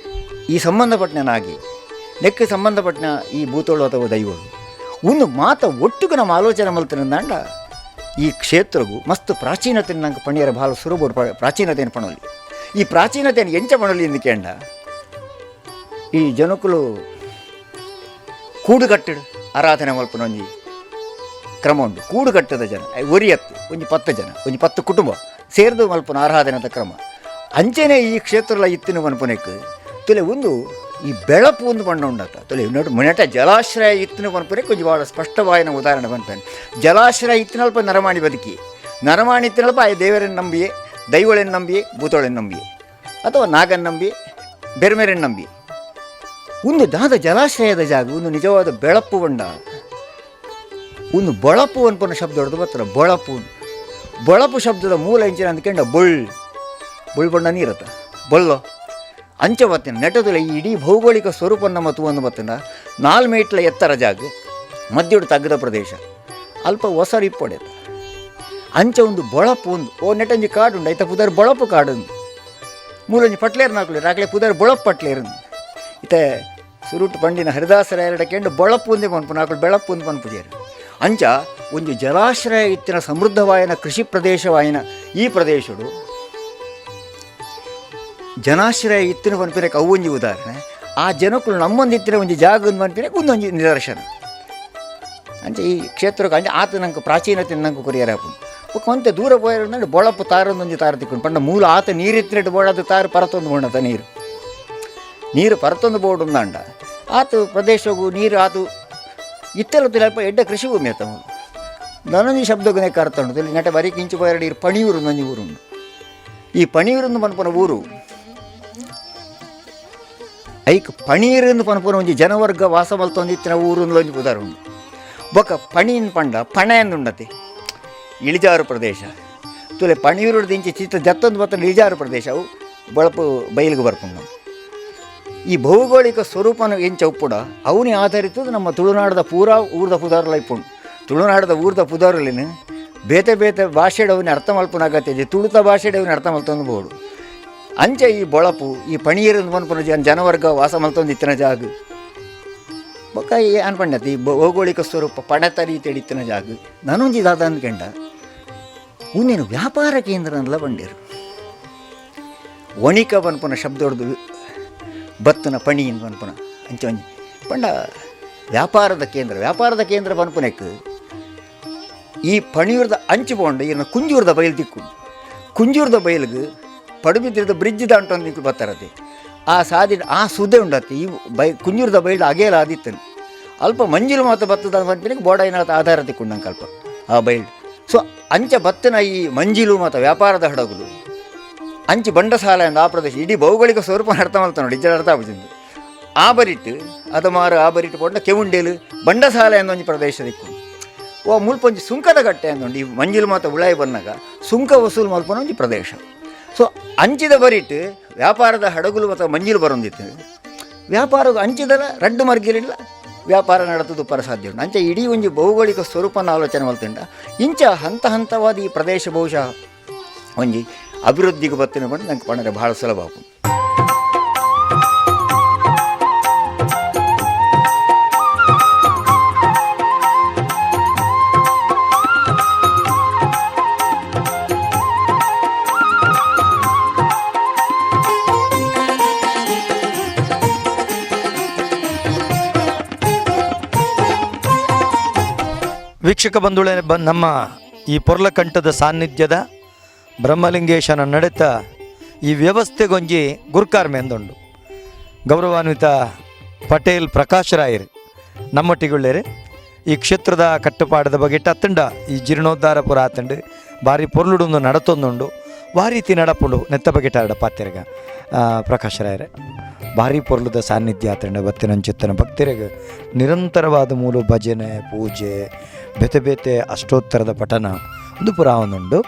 ಈ ಸಂಬಂಧಪಟ್ಟನಾಗಿ ನೆಕ್ಕೆ ಸಂಬಂಧಪಟ್ಟನ ಈ ಭೂತೋಳು ಅಥವಾ ದೈವಳು ಒಂದು ಮಾತ ಒಟ್ಟುಗು ನಮ್ಮ ಆಲೋಚನೆ ಮಲ್ತನಂದಾಂಡ ಈ ಕ್ಷೇತ್ರಗೂ ಮಸ್ತ್ ಪ್ರಾಚೀನತೆ ನಂಗೆ ಪಣಿಯರ ಭಾಳ ಸುರಬೋಡು ಪ್ರಾಚೀನತೆಯನ್ನು ಪಣೋಲಿ. ಈ ಪ್ರಾಚೀನತೆಯನ್ನು ಎಂಚ ಪಣೋಲಿ ಎಂದು ಕೇಂಡ ಈ ಜನಕುಲು ಕೂಡುಕಟ್ಟಿಡು ಆರಾಧನೆ ಮಲ್ಪುನ ಒಂಜಿ ಕ್ರಮ ಉಂಡು. ಕೂಡುಕಟ್ಟದ ಜನ ಒರಿಯತ್ತು ಒಂಜಿ 10 ಜನ ಒಂಜಿ 10 ಕುಟುಂಬ ಸೇರ್ದು ಮಲ್ಪುನ ಆರಾಧನೆದ ಕ್ರಮ. ಅಂಚೆನೆ ಈ ಕ್ಷೇತ್ರಲ ಇತ್ತಿನ ಮನ್ಪುನೆಕ್ ತುಲೆ ಒಂದು ಈ ಬೆಳಪು ಒಂದು ಬಣ್ಣ ಉಂಡತ್ತ ತುಲೆ ನೋಡು ಮುನೆಟ ಜಲಾಶ್ರಯ ಇತ್ತಿನ ಮನ್ಪುನೆಕ್ ಒಂಜಿ ಭಾಳ ಸ್ಪಷ್ಟವಾಯಿನ ಉದಾಹರಣೆ ಬಂತಾನೆ. ಜಲಾಶ್ರಯ ಇತ್ತಿನಲ್ಪ ನರಮಾಣಿ ಬದುಕಿ, ನರಮಾಣಿ ಇತ್ತಿನಲ್ಪ ಆ ದೇವರನ್ನು ನಂಬಿಯೇ, ದೈವಳೆನ್ನು ನಂಬಿಯೇ, ಭೂತೊಳೆನ್ನು ನಂಬಿಯೇ, ಅಥವಾ ನಾಗನ್ ನಂಬಿ, ಬೆರ್ಮೆರನ್ನು ನಂಬಿ. ಒಂದು ದಾದ ಜಲಾಶ್ರಯದ ಜಾಗ ಒಂದು ನಿಜವಾದ ಬೆಳಪು ಬಣ್ಣ. ಒಂದು ಬಳಪು ಅನ್ಪನ ಶಬ್ದ ಹೊಡೆದು ಬರ್ತಾರೆ. ಬಳಪು, ಬಳಪು ಶಬ್ದದ ಮೂಲ ಎಂಚಿನ ಅಂದ್ಕೊಂಡ ಬೊಳ್, ಬೊಳ್ ಬಣ್ಣ ನೀರತ್ತ ಬೊಳ್ಳೋ ಅಂಚ ಬತ್ತಿನ ನೆಟದುಲ ಈ ಇಡೀ ಭೌಗೋಳಿಕ ಸ್ವರೂಪ ನಮ್ಮ ತೂವೊಂದು ಬತ್ತಿನ 4 ಮೀಟ್ಲ ಎತ್ತರ ಜಾಗ, ಮಧ್ಯಡು ತಗ್ಗದ ಪ್ರದೇಶ, ಅಲ್ಪ ಒಸರು ಇಪ್ಪೊಡೆತ ಅಂಚ ಒಂದು ಬೊಳಪು ಒಂದು ಓ ನೆಟಂಜಿ ಕಾಡು ಉಂಡು ಐತ ಪುದರ್ ಬೊಳಪು ಕಾಡು ಮೂಲೊಂಜಿ ಪಟ್ಲೇರ್ ನಾಕುಲೇರು ಆಕಲೆ ಪುದರ್ ಬೊಳಪು ಪಟ್ಲೇರು. ಇತ್ತೆ ಸುರುಟು ಪಂಡಿನ ಹರಿದಾಸರ ಎರಡಕ್ಕೆಂಡು ಬೊಳಪು ಒಂದೇ ಪನ್ಪು ನಾಕುಲು ಬೆಳಪು ಒಂದು ಪನ್ಪುಜೇರು. ಅಂಚ ಒಂದು ಜಲಾಶ್ರಯ ಇತ್ತಿನ ಸಮೃದ್ಧವಾಯನ ಕೃಷಿ ಪ್ರದೇಶವಾಯಿನ ಈ ಪ್ರದೇಶಡು ಜನಾಶ್ರಯ ಇತ್ತಿನ ಪನ್ಪಿನಕ್ಕೆ ಅವು ಒಂಜಿ ಉದಾಹರಣೆ. ಆ ಜನಕ್ಕಳು ನಮ್ಮೊಂದು ಇತ್ತಿನ ಒಂಜಿ ಜಾಗ ಒಂದು ಪನ್ಪಿನಕ್ಕೆ ಒಂದೊಂಜಿ ನಿದರ್ಶನ. ಅಂಚ ಈ ಕ್ಷೇತ್ರಕ್ಕೆ ಅಂಚ ಆತ ನಂಗೆ ಪ್ರಾಚೀನತೆ ನಂಗೆ ಕೊರಿಯರ್ ಆಪುಂಡು. ಬೊಕ್ಕ ಒಂತೆ ದೂರ ಪೋಯೆರ್ ಬೊಳಪು ತಾರೊಂದೊಂಜಿ ತಾರು ತಿಕ್ಕುಂಡು. ಪಂಡ ಮೂಲ ಆತ ನೀರಿತ್ತಿನಟ್ಟು ಬೋಡಾದ ತಾರು ಪರತೊಂದು ಬೋಡತ ನೀರು ನೀರು ಪರತೊಂದು ಬೋಡುಂದಾಂಡ ಆತು ಪ್ರದೇಶಗು ನೀರು ಆತು ಇತ್ತೆಲ್ಲ ಅಲ್ಪ ಎಡ್ಡ ಕೃಷಿ ಭೂಮಿ ಆತ ಮೂಲು. ನನೊಂಜಿ ಶಬ್ದಗುನೆ ಕರ್ತುಂಡು ಇಲ್ಲಿ ನೆಟ ಬರೀ ಕಿಂಚು ಪೋಯೆರಡು ಇರು ಪಣಿಯೂರು ಒಂಜಿ ಊರುಂಡು. ಈ ಪಣಿಯೂರುಂದು ಪನ್ಪುನ ಊರು ಐಕ್ ಪಣೀರಂದು ಪನ್ಪುನ ಒಂಜಿ ಜನವರ್ಗ ವಾಸ ಮಲ್ತೊಂದಿತ್ತಿನ ಊರು ಒಂಜಿ ಪುದರ್ ಉಂಡು. ಬೊಕ್ಕ ಪಣೀನ್ ಪಂಡ ಪಣೆ ಅಂದುಂಡತೆ ಇಳಿಜಾರು ಪ್ರದೇಶ. ತುಲೆ ಪಣಿಯೂರು ದಿಂಚಿ ಚಿತ್ತ ಜತ್ತೊಂದು ಬತ್ತನ ಇಳಿಜಾರು ಪ್ರದೇಶ ಅವು ಬಳಪು ಬಯಲಿಗೆ ಬರ್ಪುಂಡು. ಈ ಭೌಗೋಳಿಕ ಸ್ವರೂಪನ ಎಂಚ ಉಪ್ಪುಡ ಅವನಿ ಆಧರಿತದ ನಮ್ಮ ತುಳುನಾಡದ ಪೂರಾ ಊರ್ದ ಪುದಾರ್ಲ ಇಪ್ಪುಂಡು. ತುಳುನಾಡದ ಊರ್ದ ಪುದಾರ್ಲಿನ ಬೇತೆ ಬೇತೆ ಭಾಷೆಡ್ ಅವನಿ ಅರ್ಥ ಮಲ್ಪುನ ಅಗತ್ಯ, ತುಳುತ ಭಾಷೆಡ್ ಅವನಿ ಅರ್ಥ ಮಲ್ತೊಂದು ಬೋಡು. ಅಂಚೆ ಈ ಬೊಳಪು ಈ ಪಣಿಯರಂದು ಪನ್ಪುನ ಜನವರ್ಗ ವಾಸ ಮಲ್ತೊಂದು ಇತ್ತಿನ ಜಾಗ. ಬೊಕ್ಕ ಈ ಅನ್ಪಂಡತಿ ಈ ಭೌಗೋಳಿಕ ಸ್ವರೂಪ ಪಣತ ರೀತಿಯಲ್ಲಿ ಇತ್ತಿನ ಜಾಗ. ನಾನೊಂಜಿ ದಾದ ಅಂದ್ಕೆಂಡ ಉಂದೇನು ವ್ಯಾಪಾರ ಕೇಂದ್ರ ಅಂದ್ಲ ಬಂಡೇರು. ವಣಿಕ ಪನ್ಪುನ ಶಬ್ದೊಡ್ದು ಬತ್ತನ ಪಣಿ ಪನ್ಪುನ ಅಂಚ ಒಂಜಿ ಪಂಡ ವ್ಯಾಪಾರದ ಕೇಂದ್ರ. ವ್ಯಾಪಾರದ ಕೇಂದ್ರ ಪನ್ಪುನೆಕ್ ಈ ಪಣಿಯೂರ್ದ ಅಂಚು ಪೋಂಡ ಈರ್ನ ಕುಂಜೂರ್ದ ಬಯಲು ತಿಕ್ಕು. ಕುಂಜೂರ್ದ ಬಯಲ್ಗೆ ಪಡುಬಿದ್ರದ ಬ್ರಿಡ್ಜ್ ದಾಂಟೊಂದು ನಿಕ್ಲು ಬತ್ತಾರತೆ ಆ ಸಾದಿ ಆ ಸುದೆ ಉಂಡತ್ತೆ ಈ ಬೈ ಕುಂಜೂರ್ದ ಬಯಲು ಅಗೇಲ ಆದಿತ್ತನು ಅಲ್ಪ ಮಂಜಿಲು ಮಾತ ಬತ್ತದ ಪನ್ಪಿನಕ್ಕೆ ಬೋಡೈನಾಥ ಆಧಾರ ತಿಕ್ಕೊಂಡಂಗೆ ಅಲ್ಪ ಆ ಬಯಲು. ಸೊ ಅಂಚ ಬತ್ತನ ಈ ಮಂಜಿಲು ಮಾತ ವ್ಯಾಪಾರದ ಹಡಗುಲು ಅಂಚಿ ಬಂಡಸಾಲ ಎಂದ ಆ ಪ್ರದೇಶ ಇಡೀ ಭೌಗೋಳಿಕ ಸ್ವರೂಪ ಅರ್ಥ ಮಲ್ತ ನೋಡಿ ಇಜ್ಜಡ ಅರ್ಥ ಆಗುಜಿಂದು. ಆ ಬರಿಟ್ಟು ಅದಮಾರು ಆ ಬರಿಟ್ಟು ಪೋಂಡ ಕೆವುಂಡೇಲು ಬಂಡಸಾಲ ಎಂದ ಒಂಜಿ ಪ್ರದೇಶ ದಿಕ್ಕು. ಓ ಮುಲ್ಪ ಒಂಜಿ ಸುಂಕದ ಗಟ್ಟೆ ಅಂದುಂಡು ಈ ಮಂಜಿಲು ಮಾತ ಉಳಾಯಿ ಬಂದಾಗ ಸುಂಕ ವಸೂಲು ಮಲ್ಪನ ಒಂಜಿ ಪ್ರದೇಶ. ಸೊ ಅಂಚಿದ ಬರಿಟ್ಟು ವ್ಯಾಪಾರದ ಹಡಗುಲು ಮತ್ತು ಮಂಜಿಲು ಬರೊಂದಿತ್ತು. ವ್ಯಾಪಾರ ಅಂಚಿದಲ ರಡ್ಡು ಮರ್ಗಿಲಿಲ್ಲ ವ್ಯಾಪಾರ ನಡೆದುದು ಪರಸಾಧ್ಯ ಉಂಟು. ಅಂಚೆ ಇಡೀ ಒಂಜಿ ಭೌಗೋಳಿಕ ಸ್ವರೂಪನ ಆಲೋಚನೆ ಮಲ್ತುಂಡ ಇಂಚ ಹಂತ ಹಂತವಾದ ಈ ಪ್ರದೇಶ ಬಹುಶಃ ಒಂಜಿ ಅಭಿವೃದ್ಧಿಗೆ ಬತ್ತಿನ ಬಂದು ನಂಗೆ ಪಣರೆ ಭಾಳ ಸುಲಭ ಆಪುಂಡು. ವೀಕ್ಷಕ ಬಂಧುಗಳೇ, ನಮ್ಮ ಈ ಪೊರ್ಲಕಂಠದ ಸಾನ್ನಿಧ್ಯದ ಬ್ರಹ್ಮಲಿಂಗೇಶನ ನಡೆತ ಈ ವ್ಯವಸ್ಥೆಗೊಂಜಿ ಗುರ್ಕಾರ್ಮೆಂದುಂಡು. ಗೌರವಾನ್ವಿತ ಪಟೇಲ್ ಪ್ರಕಾಶ್ ರಾಯರ್ ನಮ್ಮೊಟ್ಟಿಗುಳ್ಳೇರು ಈ ಕ್ಷೇತ್ರದ ಕಟ್ಟುಪಾಡದ ಬಗ್ಗೆ ಅತ್ತಂಡ ಈ ಜೀರ್ಣೋದ್ಧಾರ ಪುರ ಆತಂಡು ಭಾರಿ ಪೊರ್ಲುಡೊಂದು ನಡತೊಂದುಂಡು ವಾರೀತಿ ನಡಪುಂಡು ನೆತ್ತ ಬಗೆಟಾರಡ ಪಾತೆರ್ಗ. ಪ್ರಕಾಶ್ ರಾಯರೇ ಭಾರಿ ಪೊರ್ಲುದ ಸಾನ್ನಿಧ್ಯ ಆತಂಡ ಬತ್ತಿನಂಚಿತ್ತನ ಭಕ್ತರಿಗೆ ನಿರಂತರವಾದ ಮೂಲ ಭಜನೆ ಪೂಜೆ ಬೇತೆ ಬೇತೆ ಅಷ್ಟೋತ್ತರದ ಪಠಣ ಒಂದು ಪುರ ಒಂದುಂಡು.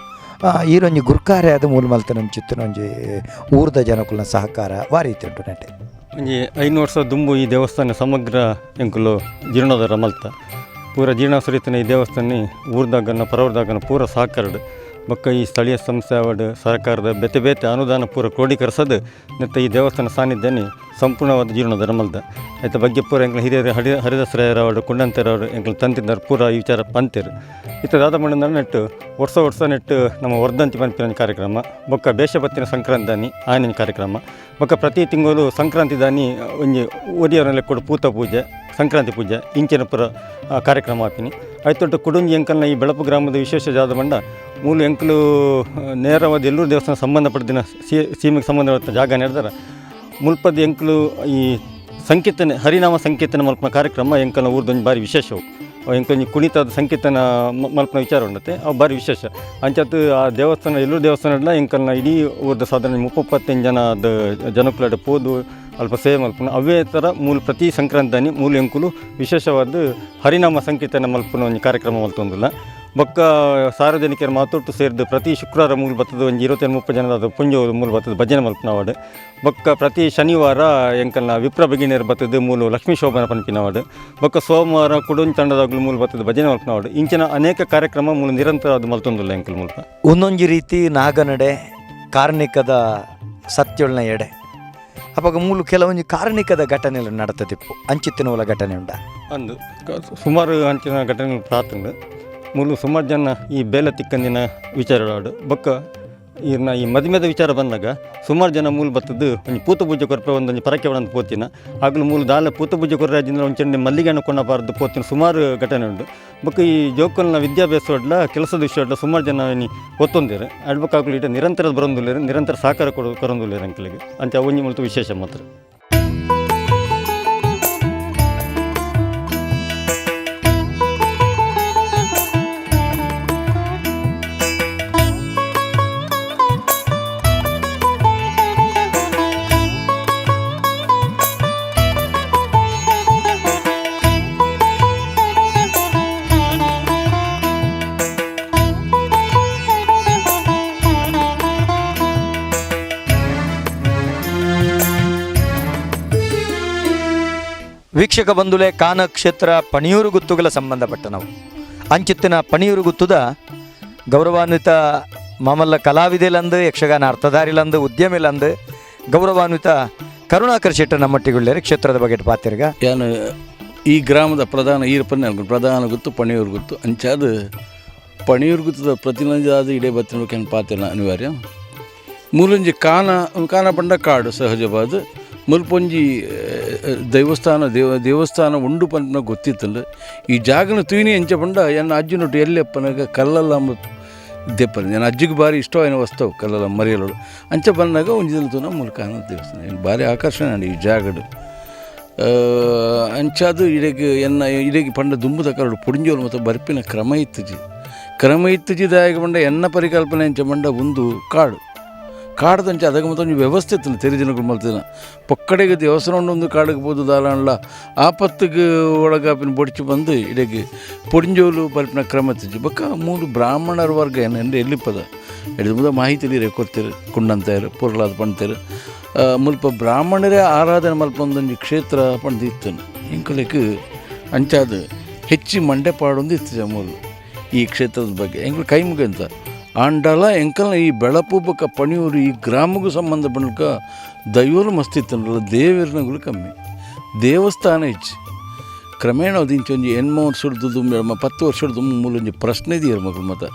ಈರೊಂಜಿ ಗುರ್ಕಾರೆ ಆದ ಮೂಲ ಮಲ್ತನಂಚಿತ್ತನ ಒಂಜಿ ಊರ್ದ ಜನಕುಲ್ನ ಸಹಕಾರ ವಾರೀತಿ ಉಂಟು ನೆಟೆ. ಒಂಜಿ 500 ವರ್ಷ ದುಂಬು ಈ ದೇವಸ್ಥಾನ ಸಮಗ್ರ ಎಂಕುಲು ಜೀರ್ಣೋದ್ಧಾರ ಮಲ್ತ ಪೂರ ಜೀರ್ಣ ಸುರಿತನ ಈ ದೇವಸ್ಥಾನ ಊರ್ದಾಗನ ಪರವರ್ದಾಗನ ಪೂರ ಸಹಕಾರಡ್ ಬೊಕ್ಕ ಈ ಸ್ಥಳೀಯ ಸಂಸ್ಥೆ ಅವಡು ಸರ್ಕಾರದ ಬೇತೆ ಬೇತೆ ಅನುದಾನ ಪೂರ ಕ್ರೋಢೀಕರಿಸೋದು ಮತ್ತು ಈ ದೇವಸ್ಥಾನ ಸಾನ್ನಿಧ್ಯನೇ ಸಂಪೂರ್ಣವಾದ ಜೀರ್ಣೋದ್ಧಾರ ಮಲ್ದ. ಆಯ್ತ ಬಗ್ಗೆ ಪೂರ ಎಂಕ್ಲ ಹಿರಿಯರು ಹರಿದಾಸರಾಯರವರು ಕುಂಡಂತೆರವರು ಎಂಕ್ಲ ತಂತಿದ್ದಾರೆ ಪೂರ ಈ ವಿಚಾರ ಪಂತೇರು. ಇತ್ತ ದಾದ ಮಂಡಲ ನೆಟ್ಟು ವರ್ಷ ವರ್ಷ ನೆಟ್ಟು ನಮ್ಮ ವರ್ಧಂತಿ ಪನ್ಪಿನ ಕಾರ್ಯಕ್ರಮ, ಬೊಕ್ಕ ಬೇಷಪತ್ತಿನ ಸಂಕ್ರಾಂತಿ ಆಯನ ಕಾರ್ಯಕ್ರಮ, ಬೊಕ್ಕ ಪ್ರತಿ ತಿಂಗಳು ಸಂಕ್ರಾಂತಿ ದಾನಿ ಒಂಜಿ ಒರಿಯವರಲ್ಲಿ ಕೊಡು ಪೂತ ಪೂಜೆ, ಸಂಕ್ರಾಂತಿ ಪೂಜೆ ಇಂಚಿನ ಪೂರ ಕಾರ್ಯಕ್ರಮ ಆಪಿನಿ. ಆಯ್ತೊಟ್ಟು ಕುಡುಂಜಿ ಎಂಕಲ್ನ ಈ ಬೆಳಪು ಗ್ರಾಮದ ವಿಶೇಷ ಜಾದ ಬಂಡ ಮೂಲು ಎಂಕಲು ನೇರವಾದ ಎಲ್ಲೂರು ದೇವಸ್ಥಾನ ಸಂಬಂಧಪಟ್ಟ ಸೀಮೆಗೆ ಸಂಬಂಧಪಟ್ಟ ಜಾಗ ನೆಡ್ದಾರ. ಮುಲ್ಪದ ಎಂಕಲು ಈ ಸಂಕೀರ್ತನೆ, ಹರಿನಾಮ ಸಂಕೀರ್ತನೆ ಮಲ್ಪನ ಕಾರ್ಯಕ್ರಮ ಎಂಕಲ್ನ ಊರ್ದೊಂಜಿ ಬಾರಿ ವಿಶೇಷವು. ಎಂಕೊಂಜಿ ಕುಣಿತದ ಸಂಕೀರ್ತನ ಮಲ್ಪನ ವಿಚಾರ ಉಂಡತೆ ಅವು ಬಾರಿ ವಿಶೇಷ. ಅಂಚಾತ್ ಆ ದೇವಸ್ಥಾನ ಎಲ್ಲೂರು ದೇವಸ್ಥಾನ ಎಂಕಲ್ನ ಇಡೀ ಊರ್ದ ಸಾಧಾರಣ 35 ಜನದ ಜನಕುಲಡ ಪೋದು ಅಲ್ಪ ಸೇವೆ ಮಲ್ಪುನ. ಅವೇ ಥರ ಮೂಲ ಪ್ರತಿ ಸಂಕ್ರಾಂತಿದಾನಿ ಮೂಲ ಎಂಕುಲು ವಿಶೇಷವಾದ ಹರಿನಾಮ ಸಂಕೀರ್ತನೆ ಮಲ್ಪುನ ಒಂಜಿ ಕಾರ್ಯಕ್ರಮ ಮಲ್ತೊಂದುಲ್ಲ. ಬೊಕ್ಕ ಸಾರ್ವಜನಿಕರ ಮಾತೊಟ್ಟು ಸೇರಿದು ಪ್ರತಿ ಶುಕ್ರವಾರ ಮೂಲ ಬತ್ತದ ಒಂಜಿ 25-30 ಜನದ ಪುಂಜ ಮೂಲ ಬತ್ತದ ಭಜನೆ ಮಲ್ಪುನವಾಡು. ಬೊಕ್ಕ ಪ್ರತಿ ಶನಿವಾರ ಎಂಕಲ್ನ ವಿಪ್ರ ಬಗಿಣಿಯರು ಬತ್ತದ ಮೂಲ ಲಕ್ಷ್ಮೀ ಶೋಭನ ಪನ್ಪಿನವಾಡು. ಬೊಕ್ಕ ಸೋಮವಾರ ಕುಡುಂಜ್ ತಂಡದಾಗಲು ಮೂಲ ಬತ್ತದ ಭಜನೆ ಮಲ್ಪನವಾಡು. ಇಂಚಿನ ಅನೇಕ ಕಾರ್ಯಕ್ರಮ ಮೂಲ ನಿರಂತರ ಅದು ಮಲ್ತೊಂದುಲ್ಲ ಎಂಕಲ್ ಮೂಲಕ. ಒಂದೊಂಜಿ ರೀತಿ ನಾಗನಡೆ ಕಾರ್ಣಿಕದ ಸತ್ಯೊಳ್ನ ಎಡೆ ಅಪಗ ಮೂಲು ಕೆಲವೊಂಜಿ ಕಾರ್ಣಿಕದ ಘಟನೆಗಳು ನಡತದಿಪ್ಪು ಅಂಚಿತ್ತಿನವಲ ಘಟನೆ ಉಂಡ. ಅಂದು ಸುಮಾರು ಅಂಚಿನ ಘಟನೆಗಳು ಪ್ರಾತಂಡು. ಮೂಲು ಸುಮಾರು ಜನ ಈ ಬೇಲೆ ತಿಕ್ಕಂದಿನ ವಿಚಾರವಾಡು. ಬೊಕ್ಕ ಈರ್ನ ಈ ಮದುಮೆದ ವಿಚಾರ ಬಂದಾಗ ಸುಮಾರು ಜನ ಮೂಲು ಬತ್ತದ್ದು ಒಂಜಿ ಪೂತ ಪೂಜೆ ಕೊರ್ಪೆ ಒಂದೊಂಜಿ ಪರಕೆ ಒಳಂದು ಪೋತಿನ ಆಗಲು ಮೂಲು ದಾಲ ಪೂತ ಪೂಜೆ ಕೊರ್ರಾಜಿಂದ ಒಂಚಂಡಿ ಮಲ್ಲಿಗೆಯನ್ನು ಕೊಂಡಬಾರ್ದು ಪೋತಿನ ಸುಮಾರು ಘಟನೆ ಉಂಟು. ಬೊಕ್ಕ ಈ ಜೋಕಲ್ನ ವಿದ್ಯಾಭ್ಯಾಸ ಒಡ್ಲ ಕೆಲಸದ ವಿಷಯ ಒಡ್ಲ ಸುಮಾರು ಜನ ಇನಿ ಒತ್ತೊಂದಿರು ಅಡ್ಬಕ್ಕಾಗಲು ಇಟ ನಿರಂತರ ಬರೊಂದುಲ್ಲೇರು, ನಿರಂತರ ಸಹಕಾರ ಕೊಡು ಕೊರೊಂದುಲ್ಲೇರು ಅಂಕಲಿಗೆ ಅಂಚ ಒಂಜಿ ಮುಲ್ತು ವಿಶೇಷ ಮಾತ್ರ. ವೀಕ್ಷಕ ಬಂಧುಲೆ, ಕಾನ ಕ್ಷೇತ್ರ ಪಣಿಯೂರು ಗುತ್ತುಗಳ ಸಂಬಂಧಪಟ್ಟ ನಾವು ಅಂಚಿತ್ತಿನ ಪಣಿಯೂರು ಗುತ್ತುದ ಗೌರವಾನ್ವಿತ ಮಾಮಲ್ಲ ಕಲಾವಿದೆಲಂದು, ಯಕ್ಷಗಾನ ಅರ್ಥಧಾರಿಲಂದು, ಉದ್ಯಮಿಲಂದು ಗೌರವಾನ್ವಿತ ಕರುಣಾಕರ್ ಶೆಟ್ಟರ್ ನಮ್ಮಟ್ಟಿಗುಳ್ಳೇರಿ ಕ್ಷೇತ್ರದ ಬಗ್ಗೆ ಪಾತಿರ್ಗ. ಯಾನು ಈ ಗ್ರಾಮದ ಪ್ರಧಾನ ಈರಪ್ಪನ ಪ್ರಧಾನ ಗುತ್ತು ಪಣಿಯೂರು ಗುತ್ತು. ಅಂಚಾದ ಪಣಿಯೂರು ಗುತ್ತದ ಪ್ರತಿನಿಧಿಯಾದ ಇಡೇ ಬತ್ತಿನ ಪಾತಿನ ಅನಿವಾರ್ಯ. ಮೂಲೊಂಜಿ ಕಾನ ಕಾನ ಪಂಡ ಕಾಡು ಸಹಜವಾದ ಮುಲ್ಪೊಂಜಿ ದೇವಸ್ಥಾನ ದೇವಸ್ಥಾನ ಉಂಡು ಪನ್ಪಿನ ಗೊತ್ತಿತ್ತಲ್ಲ. ಈ ಜಾಗನ ತೂಯಿನಿ ಎಂಚ ಪಂಡ ಎನ್ನ ಅಜ್ಜಿನೊಟ್ಟು ಎಲ್ಲೆಪ್ಪನಾಗ ಕಲ್ಲಲ್ಲ ದೆಪ್ಪನ ನನ್ನ ಅಜ್ಜಿಗೆ ಭಾರಿ ಇಷ್ಟವಾಯಿನ ವಸ್ತುವು ಕಲ್ಲಲ್ಲ ಮರಿಯಲೋಡು. ಅಂಚ ಬಂದಾಗ ಒಂಜಿ ದಿನ ತೂನ ಮೂಲ ಕಾನ ದೇವಸ್ಥಾನ ಭಾರಿ ಆಕರ್ಷಣೆ ಈ ಜಾಗಡು. ಅಂಚಾದು ಇಡೆಗ್ ಎನ್ನ ಇಡೆಗ್ ಪಂಡ ದುಂಬುದ ಕರಡು ಪುಡಿಂಜೋಲು ಮತ್ತು ಬರ್ಪಿನ ಕ್ರಮ ಇತ್ತುಜಿ. ಕ್ರಮ ಇತ್ತುಜಿ ದಾಯಕ ಪಂಡ ಎನ್ನ ಪರಿಕಲ್ಪನೆ ಎಂಚ ಪಂಡ ಒಂದು ಕಾಡು ಕಾಡ್ದಂಚ ಅದಕ್ಕೆ ಮತ್ತೊಂದು ವ್ಯವಸ್ಥೆ ಇತ್ತು ತೆರಿದಿನಗಳು ಮಲ್ತಿನ ಪೊಕ್ಕಡೆಗೆ ದೇವಸ್ಥಾನ ಒಂದು ಕಾಡಿಗೆ ಬೋದು ದಾಲನ್ಲ ಆಪತ್ತಿಗೆ ಒಳಗಾಪಿನ ಬೊಡಿಚು ಬಂದು ಇಡೆಗೆ ಪೊಡಿಂಜೋಲು ಬರ್ಪಿನ ಕ್ರಮ ಇತ್ತುಜಿ. ಬೊಕ್ಕ ಮೂಲು ಬ್ರಾಹ್ಮಣರ ವರ್ಗ ಏನಂದ್ರೆ ಎಲ್ಲಿಪ್ಪದ ಎಡ್ದು ಮುದ ಮಾಹಿತಿ ಕೊಡ್ತೀರು ಕುಂಡಂತಾರು ಪೊರ್ಲಾದ ಪಂತೇರು. ಮುಲ್ಪ ಬ್ರಾಹ್ಮಣರೇ ಆರಾಧನೆ ಮಲ್ಪೊಂದೊಂಜಿ ಕ್ಷೇತ್ರ ಪಂದು ಇತ್ತು ಇಂಕುಲೆಕ್. ಅಂಚಾದ ಹೆಚ್ಚಿ ಮಂಡೆ ಪಾಡೊಂದು ಇತ್ತು ಮೂಲು ಈ ಕ್ಷೇತ್ರದ ಬಗ್ಗೆ ಎಂಕುಲು ಕೈ ಮುಗಂತ ಆಂಡಲ ಎಂಕಲ್ನ ಈ ಬೆಳಪು ಬೊಕ್ಕ ಪಣಿಯೂರು ಈ ಗ್ರಾಮಗೂ ಸಂಬಂಧ ಬಂಡ್ಕ ದೈವರು ಮಸ್ತ್ ಇತ್ತಂಡಲ್ಲ, ದೇವರನಗುಲು ಕಮ್ಮಿ, ದೇವಸ್ಥಾನ ಹೆಚ್ಚು. ಕ್ರಮೇಣ ಅದು ಇಂಚೊಂಜಿ 8 ವರ್ಷದ ದುಂಬು 10 ವರ್ಷದ ದುಂಬು ಮೂಲೊಂಜಿ ಪ್ರಶ್ನೆ ಇದೆಯರು ಮಕ್ಕಳು ಮತ್ತು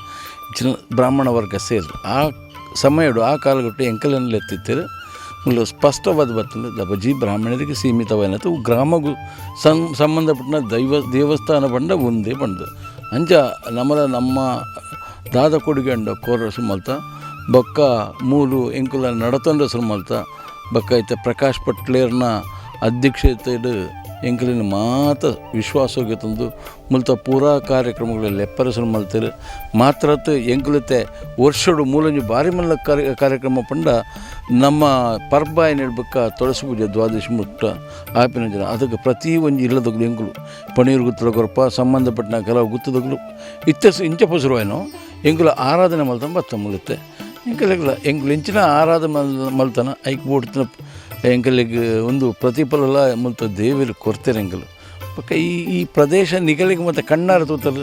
ಚಿನ್ನ ಬ್ರಾಹ್ಮಣ ವರ್ಗ ಸೇರಿ ಆ ಸಮಯಡು ಆ ಕಾಲಗಟ್ಟು ಎಂಕಲನ್ನು ಎತ್ತಿತ್ತಾರೆ. ಮೂಲ ಸ್ಪಷ್ಟವಾದ ಬರ್ತದೆ ದಬಜಿ ಬ್ರಾಹ್ಮಣರಿಗೆ ಸೀಮಿತವಾಯಿನತು ಗ್ರಾಮಗೂ ಸಂಬಂಧಪಟ್ಟ ದೈವ ದೇವಸ್ಥಾನ ಬಂಡ ಒಂದೇ ಬಂಡ. ಅಂಚ ನಮ್ಮಲ ನಮ್ಮ ದಾದ ಕೊಡುಗೆ ಅಂಡ ಕೋರ ಸುಮಲ್ತ ಬೊಕ್ಕ ಮೂಲು ಎಂಕುಲ ನಡತೊಂಡ ಸುಮಲ್ತ ಬೊಕ್ಕ ಐತೆ ಪ್ರಕಾಶ್ ಪಟ್ಲೇರ್ನ ಅಧ್ಯಕ್ಷತೆಡು ಎಂಕಲಿನ ಮಾತ ವಿಶ್ವಾಸೋಗೆ ತಂದು ಮುಲ್ತ ಪೂರಾ ಕಾರ್ಯಕ್ರಮಗಳಲ್ಲಿ ಎಪ್ಪರ ಸುಮಲ್ತರು. ಮಾತ್ರತ್ ಎಂಕುಲತೆ ವರ್ಷಡು ಮೂಲಂಜಿ ಭಾರಿ ಮಲ್ಲ ಕಾರ್ಯಕ್ರಮ ಪಂಡ ನಮ್ಮ ಪರ್ಬ ಏನಿಡ್ಬೇಕ ತುಳಸಿ ಪೂಜೆ ದ್ವಾದಶಿ ಮುಟ್ಟ ಆಪಿನ ಜನ ಅದಕ್ಕೆ ಪ್ರತಿ ಒಂಜಿ ಇಲ್ಲದಗ್ಲು ಎಂಕುಲು ಪಣೀರು ಗುತ್ತದ ಕೊರಪ ಸಂಬಂಧಪಟ್ಟ ಕೆಲವು ಗುತ್ತದಗ್ಲು ಇತ್ತ ಇಂಚ ಪಸುರುವೇನೋ ಎಂಕುಲು ಆರಾಧನೆ ಮಲ್ತನ ಬತ್ತ ಮುಲುತ್ತೆ ಎಂಕಲೆಗ್ಲ ಎಂಕುಲು ಇಂಚಿನ ಆರಾಧನೆ ಮಲ್ತನ ಐಕ್ ಬೋಡ್ತಿನ ಎಂಕಲಿಗೆ ಒಂದು ಪ್ರತಿಫಲಲ ಮುಲ್ತ ದೇವರು ಕೊರ್ತಾರೆ ಎಂಕಲು. ಬೊಕ್ಕ ಈ ಈ ಪ್ರದೇಶ ನಿಗಲಿಗೆ ಮತ್ತು ಕಣ್ಣಾರ ತೂತಲ್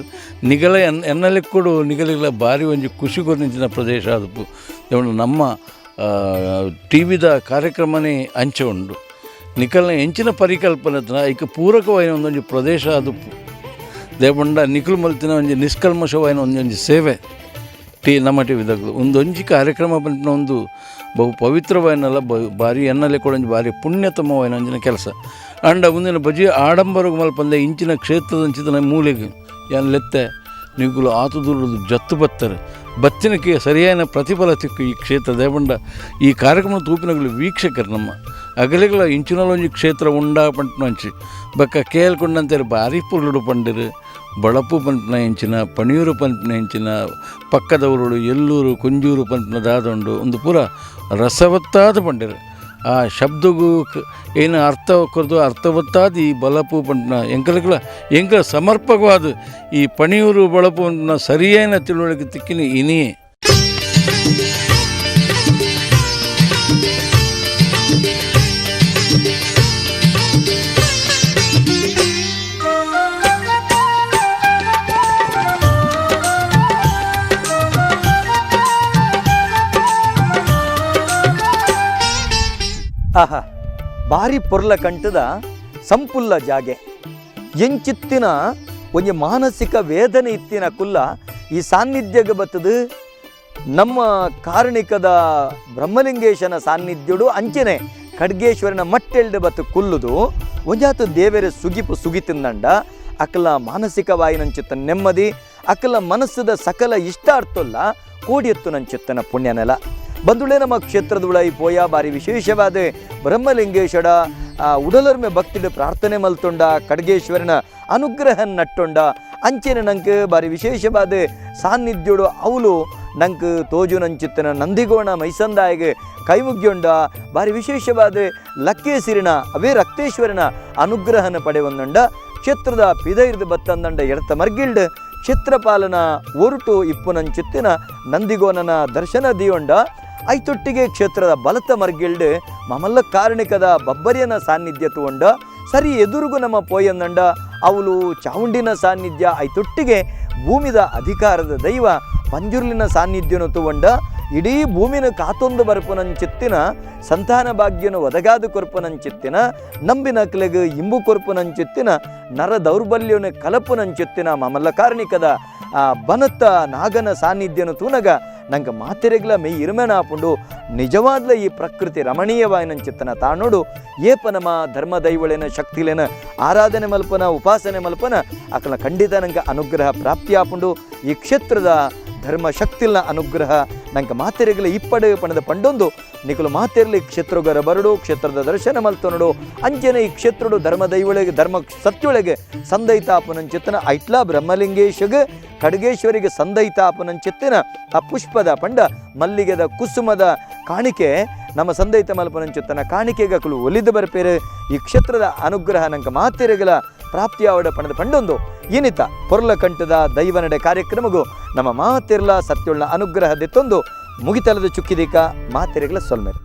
ನಿಗಲ ಎನ್ನಲೆ ಕೂಡ ನಿಗಲಿಗಳ ಭಾರಿ ಒಂಜಿ ಖುಷಿ ಕೊರ್ನಿಂಚಿನ ಪ್ರದೇಶ ಅದು. ನಮ್ಮ ಟಿ ವಿದ ಕಾರ್ಯಕ್ರಮನೇ ಅಂಚೆ ಉಂಡು. ನಿಕಲ್ನ ಎಂಚಿನ ಪರಿಕಲ್ಪನೆ ಐಕ್ ಪೂರಕವಾಯಿನ ಒಂದೊಂಜಿ ಪ್ರದೇಶ ಅದು. ದೇಪಂಡ ನಿಕುಲು ಮಲ್ತಿನ ಒಂಜಿ ನಿಷ್ಕಲ್ಮಶವಾಯಿನ ಒಂದೊಂಜಿ ಸೇವೆ ಟಿ ನಮ್ಮ ಟಿ ವಿದಾಗಲು ಒಂದೊಂಜಿ ಕಾರ್ಯಕ್ರಮ ಪನ್ಪಿನ ಒಂದು ಬಹು ಪವಿತ್ರವಾಯಿನಲ್ಲ, ಭಾರಿ ಎನ್ನಲೆ ಕೂಡ ಒಂಜಿ ಭಾರಿ ಪುಣ್ಯತಮವಾಯಿನ ಒಂಜಿನ ಕೆಲಸ. ಅಂಡ ಮುಂದಿನ ಬಜಿ ಆಡಂಬರಗ್ ಮಲ್ಪಂದೆ ಇಂಚಿನ ಕ್ಷೇತ್ರದ ಮೂಲೆಗೆ ಯಾನ್ ಲೆತ್ತೆ ನಿಗುಲು ಆತು ದೂರದು ಜತ್ತು ಬತ್ತಾರೆ ಬತ್ತಿನಕ್ಕೆ ಸರಿಯಾದ ಪ್ರತಿಫಲ ತಿಕ್ಕು ಈ ಕ್ಷೇತ್ರ. ದೇಪಂಡ ಈ ಕಾರ್ಯಕ್ರಮ ತೂಪಿನಗಳು ವೀಕ್ಷಕರು ನಮ್ಮ ಅಗಲಿಗಳ ಇಂಚಿನಲೊಂಜಿ ಕ್ಷೇತ್ರ ಉಂಡಾ ಪಂಟ್ನೊಂಚಿ ಬೊಕ್ಕ ಕೇಳ್ಕೊಂಡಂತೇಳಿ ಭಾರಿ ಪುರ್ಲುಡು ಪಂಡಿರು. ಬಳಪು ಪನ್ಪಿನ ಇಂಚಿನ, ಪಣಿಯೂರು ಪನ್ಪಿನ ಇಂಚಿನ, ಪಕ್ಕದವರು ಎಲ್ಲೂರು ಕುಂಜೂರು ಪನ್ಪಿನ ದಾದೊಂಡು ಒಂದು ಪೂರ ರಸವತ್ತಾದ ಪಂಡಿರು. ಆ ಶಬ್ದಗೂ ಏನು ಅರ್ಥ ಕೊರ್ದು ಅರ್ಥವತ್ತಾದ ಈ ಬಲಪು ಪಂಪಿನ ಎಂಕಲುಗಳ ಎಂಕಲ ಸಮರ್ಪಕವಾದ ಈ ಪಣಿಯೂರು ಬಳಪು ಪನ್ಪಿನ ಸರಿಯಾದ ತಿಳುವಳಿಕೆ ತಿಕ್ಕಿನ ಇನಿಯೇ. ಆಹಾ, ಬಾರಿ ಪೊರ್ಲ ಕಂಠದ ಸಂಪುಲ್ಲ ಜಾಗೆ. ಎಂಚಿತ್ತಿನ ಒಂಜಿ ಮಾನಸಿಕ ವೇದನೆ ಇತ್ತಿನ ಕುಲ್ಲ ಈ ಸಾನ್ನಿಧ್ಯಗ ಬತ್ತದು. ನಮ್ಮ ಕಾರಣಿಕದ ಬ್ರಹ್ಮಲಿಂಗೇಶನ ಸಾನ್ನಿಧ್ಯಡು ಅಂಚನೆ ಖಡ್ಗೇಶ್ವರನ ಮಟ್ಟೆಲ್ಡು ಬತ್ತು ಕುಲ್ಲುದು ಒಂಜಾತು ದೇವೆರೆ ಸುಗಿಪು ಸುಗಿತಿಂದಂಡ ಅಕಲ ಮಾನಸಿಕವಾಯಿನಂಚಿತ್ತ ನೆಮ್ಮದಿ, ಅಕಲ ಮನಸ್ಸದ ಸಕಲ ಇಷ್ಟಾರ್ಥೊಲ್ಲ ಕೋಡಿಯತ್ತು ನಂಚಿತ್ತನ ಪುಣ್ಯನೆಲ. ಬಂದುಳೆ ನಮ್ಮ ಕ್ಷೇತ್ರದ ಉಳೈ ಪೋಯ ಬಾರಿ ವಿಶೇಷವಾದ ಬ್ರಹ್ಮಲಿಂಗೇಶ್ವರ ಉಡಲರ್ಮೆ ಭಕ್ತಿಡು ಪ್ರಾರ್ಥನೆ ಮಲ್ತೊಂಡ, ಖಡ್ಗೇಶ್ವರನ ಅನುಗ್ರಹ ನಟ್ಟೊಂಡ. ಅಂಚೆನೆ ನಂಕ್ ಬಾರಿ ವಿಶೇಷವಾದ ಸಾನ್ನಿಧ್ಯೋಡು ಅವಲು ನಂಕ್ ತೋಜು ನಂಚಿತ್ತನ ನಂದಿಗೋಣ ಮೈಸಂದಾಯಿಗೆ ಕೈಮುಗ್ಯೊಂಡ ಬಾರಿ ವಿಶೇಷವಾದ ಲಕ್ಕೇಸಿರಿನ ಅವೇ ರಕ್ತೇಶ್ವರನ ಅನುಗ್ರಹನ ಪಡೆವೊಂದಂಡ. ಕ್ಷೇತ್ರದ ಪಿದೈರ್ದು ಬತ್ತಂದಂಡ ಎಡತ ಮರ್ಗಿಲ್ಡ್ ಕ್ಷೇತ್ರಪಾಲನ ಒರುಟು ಇಪ್ಪುನಂಚಿತ್ತಿನ ನಂದಿಗೋನನ ದರ್ಶನ ದಿಯೊಂಡ. ಐತೊಟ್ಟಿಗೆ ಕ್ಷೇತ್ರದ ಬಲತ ಮರ್ಗಿಲ್ಡ್ ಮಮಲ್ಲ ಕಾರಣಿಕದ ಬಬ್ಬರಿಯನ ಸಾನ್ನಿಧ್ಯ ತಗೊಂಡ. ಸರಿ ಎದುರುಗು ನಮ್ಮ ಪೋಯಂದಂಡ ಅವಲು ಚಾವುಂಡಿನ ಸಾನ್ನಿಧ್ಯ, ಐತೊಟ್ಟಿಗೆ ಭೂಮಿದ ಅಧಿಕಾರದ ದೈವ ಪಂಜುರ್ಲಿನ ಸಾನ್ನಿಧ್ಯನು ತಗೊಂಡ. ಇಡೀ ಭೂಮಿನ ಕಾತೊಂದು ಬರ್ಪುನಂಚಿತ್ತಿನ ಸಂತಾನ ಭಾಗ್ಯನು ಒದಗಾದು ಕೊರ್ಪುನಂಚಿತ್ತಿನ ನಂಬಿನಕ್ಲೆಗ್ ಇಂಬು ಕೊರ್ಪುನಂಚಿತ್ತಿನ ನರ ದೌರ್ಬಲ್ಯನು ಕಲಪುನಂಚಿತ್ತಿನ ಮಮಲ್ಲ ಕಾರಣಿಕದ ಆ ಬನತ್ತ ನಾಗನ ಸಾನ್ನಿಧ್ಯನು ತೂನಗ ನಂಗೆ ಮಾತೆರೆಗ್ಲ ಮೆಯ್ ಇರುಮೆನಾಪುಂಡು. ನಿಜವಾದ್ಲ ಈ ಪ್ರಕೃತಿ ರಮಣೀಯವಾಯಿನಂಚಿತ್ತನ ತಾನೋಡು ಏಪ ನಮ್ಮ ಧರ್ಮ ದೈವಳೇನ ಶಕ್ತಿಲೇನ ಆರಾಧನೆ ಮಲ್ಪನ ಉಪಾಸನೆ ಮಲ್ಪನ ಅಕಲ ಖಂಡಿತ ನಂಗೆ ಅನುಗ್ರಹ ಪ್ರಾಪ್ತಿಯಾಪುಂಡು. ಈ ಕ್ಷೇತ್ರದ ಧರ್ಮ ಶಕ್ತಿಲ್ನ ಅನುಗ್ರಹ ನಂಗೆ ಮಾತೆರೆಗ್ಲ ಇಪ್ಪಡೆ ಪಣದ ಪಂಡೊಂದು ನಿಕುಲು ಮಾತೆರ್ಲಿ ಕ್ಷೇತ್ರಗರ ಬರಡು, ಕ್ಷೇತ್ರದ ದರ್ಶನ ಮಲ್ತೊನಡು. ಅಂಚನೆ ಈ ಕ್ಷೇತ್ರಡು ಧರ್ಮ ದೈವಳಿಗೆ ಧರ್ಮ ಸತ್ಯೊಳಗೆ ಸಂದೈತಾಪನಂಚಿತ್ತನ ಐಟ್ಲಾ ಬ್ರಹ್ಮಲಿಂಗೇಶಗ್ ಖಡ್ಗೇಶ್ವರಿಗೆ ಸಂದೈತಾಪನಂಚಿತ್ತಿನ ಆ ಪುಷ್ಪದ ಪಂಡ ಮಲ್ಲಿಗೆದ ಕುಸುಮದ ಕಾಣಿಕೆ ನಮ್ಮ ಸಂದೈತ ಮಲ್ಪನಂಚಿತ್ತನ ಕಾಣಿಕೆಗೆ ಅಕಲು ಒಲಿದು ಬರ್ಪೇರು. ಈ ಕ್ಷೇತ್ರದ ಅನುಗ್ರಹ ನಂಗೆ ಮಾತೆರೆಗಲ ಪ್ರಾಪ್ತಿಯಾವಡ ಪಣದ ಪಂಡೊಂದು ಏನಿತ ಪೊರ್ಲ ಕಂಠದ ದೈವ ನಡೆ ಕಾರ್ಯಕ್ರಮಗೂ ನಮ್ಮ ಮಾತಿರ್ಲ ಸತ್ಯುಳ್ಳ ಅನುಗ್ರಹ ದೆತ್ತೊಂದು ಮುಗಿತಲದ ಚುಕ್ಕಿದೀಕ ಮಾತೆರೆಗಳ ಸೊಲ್ಮೆರು.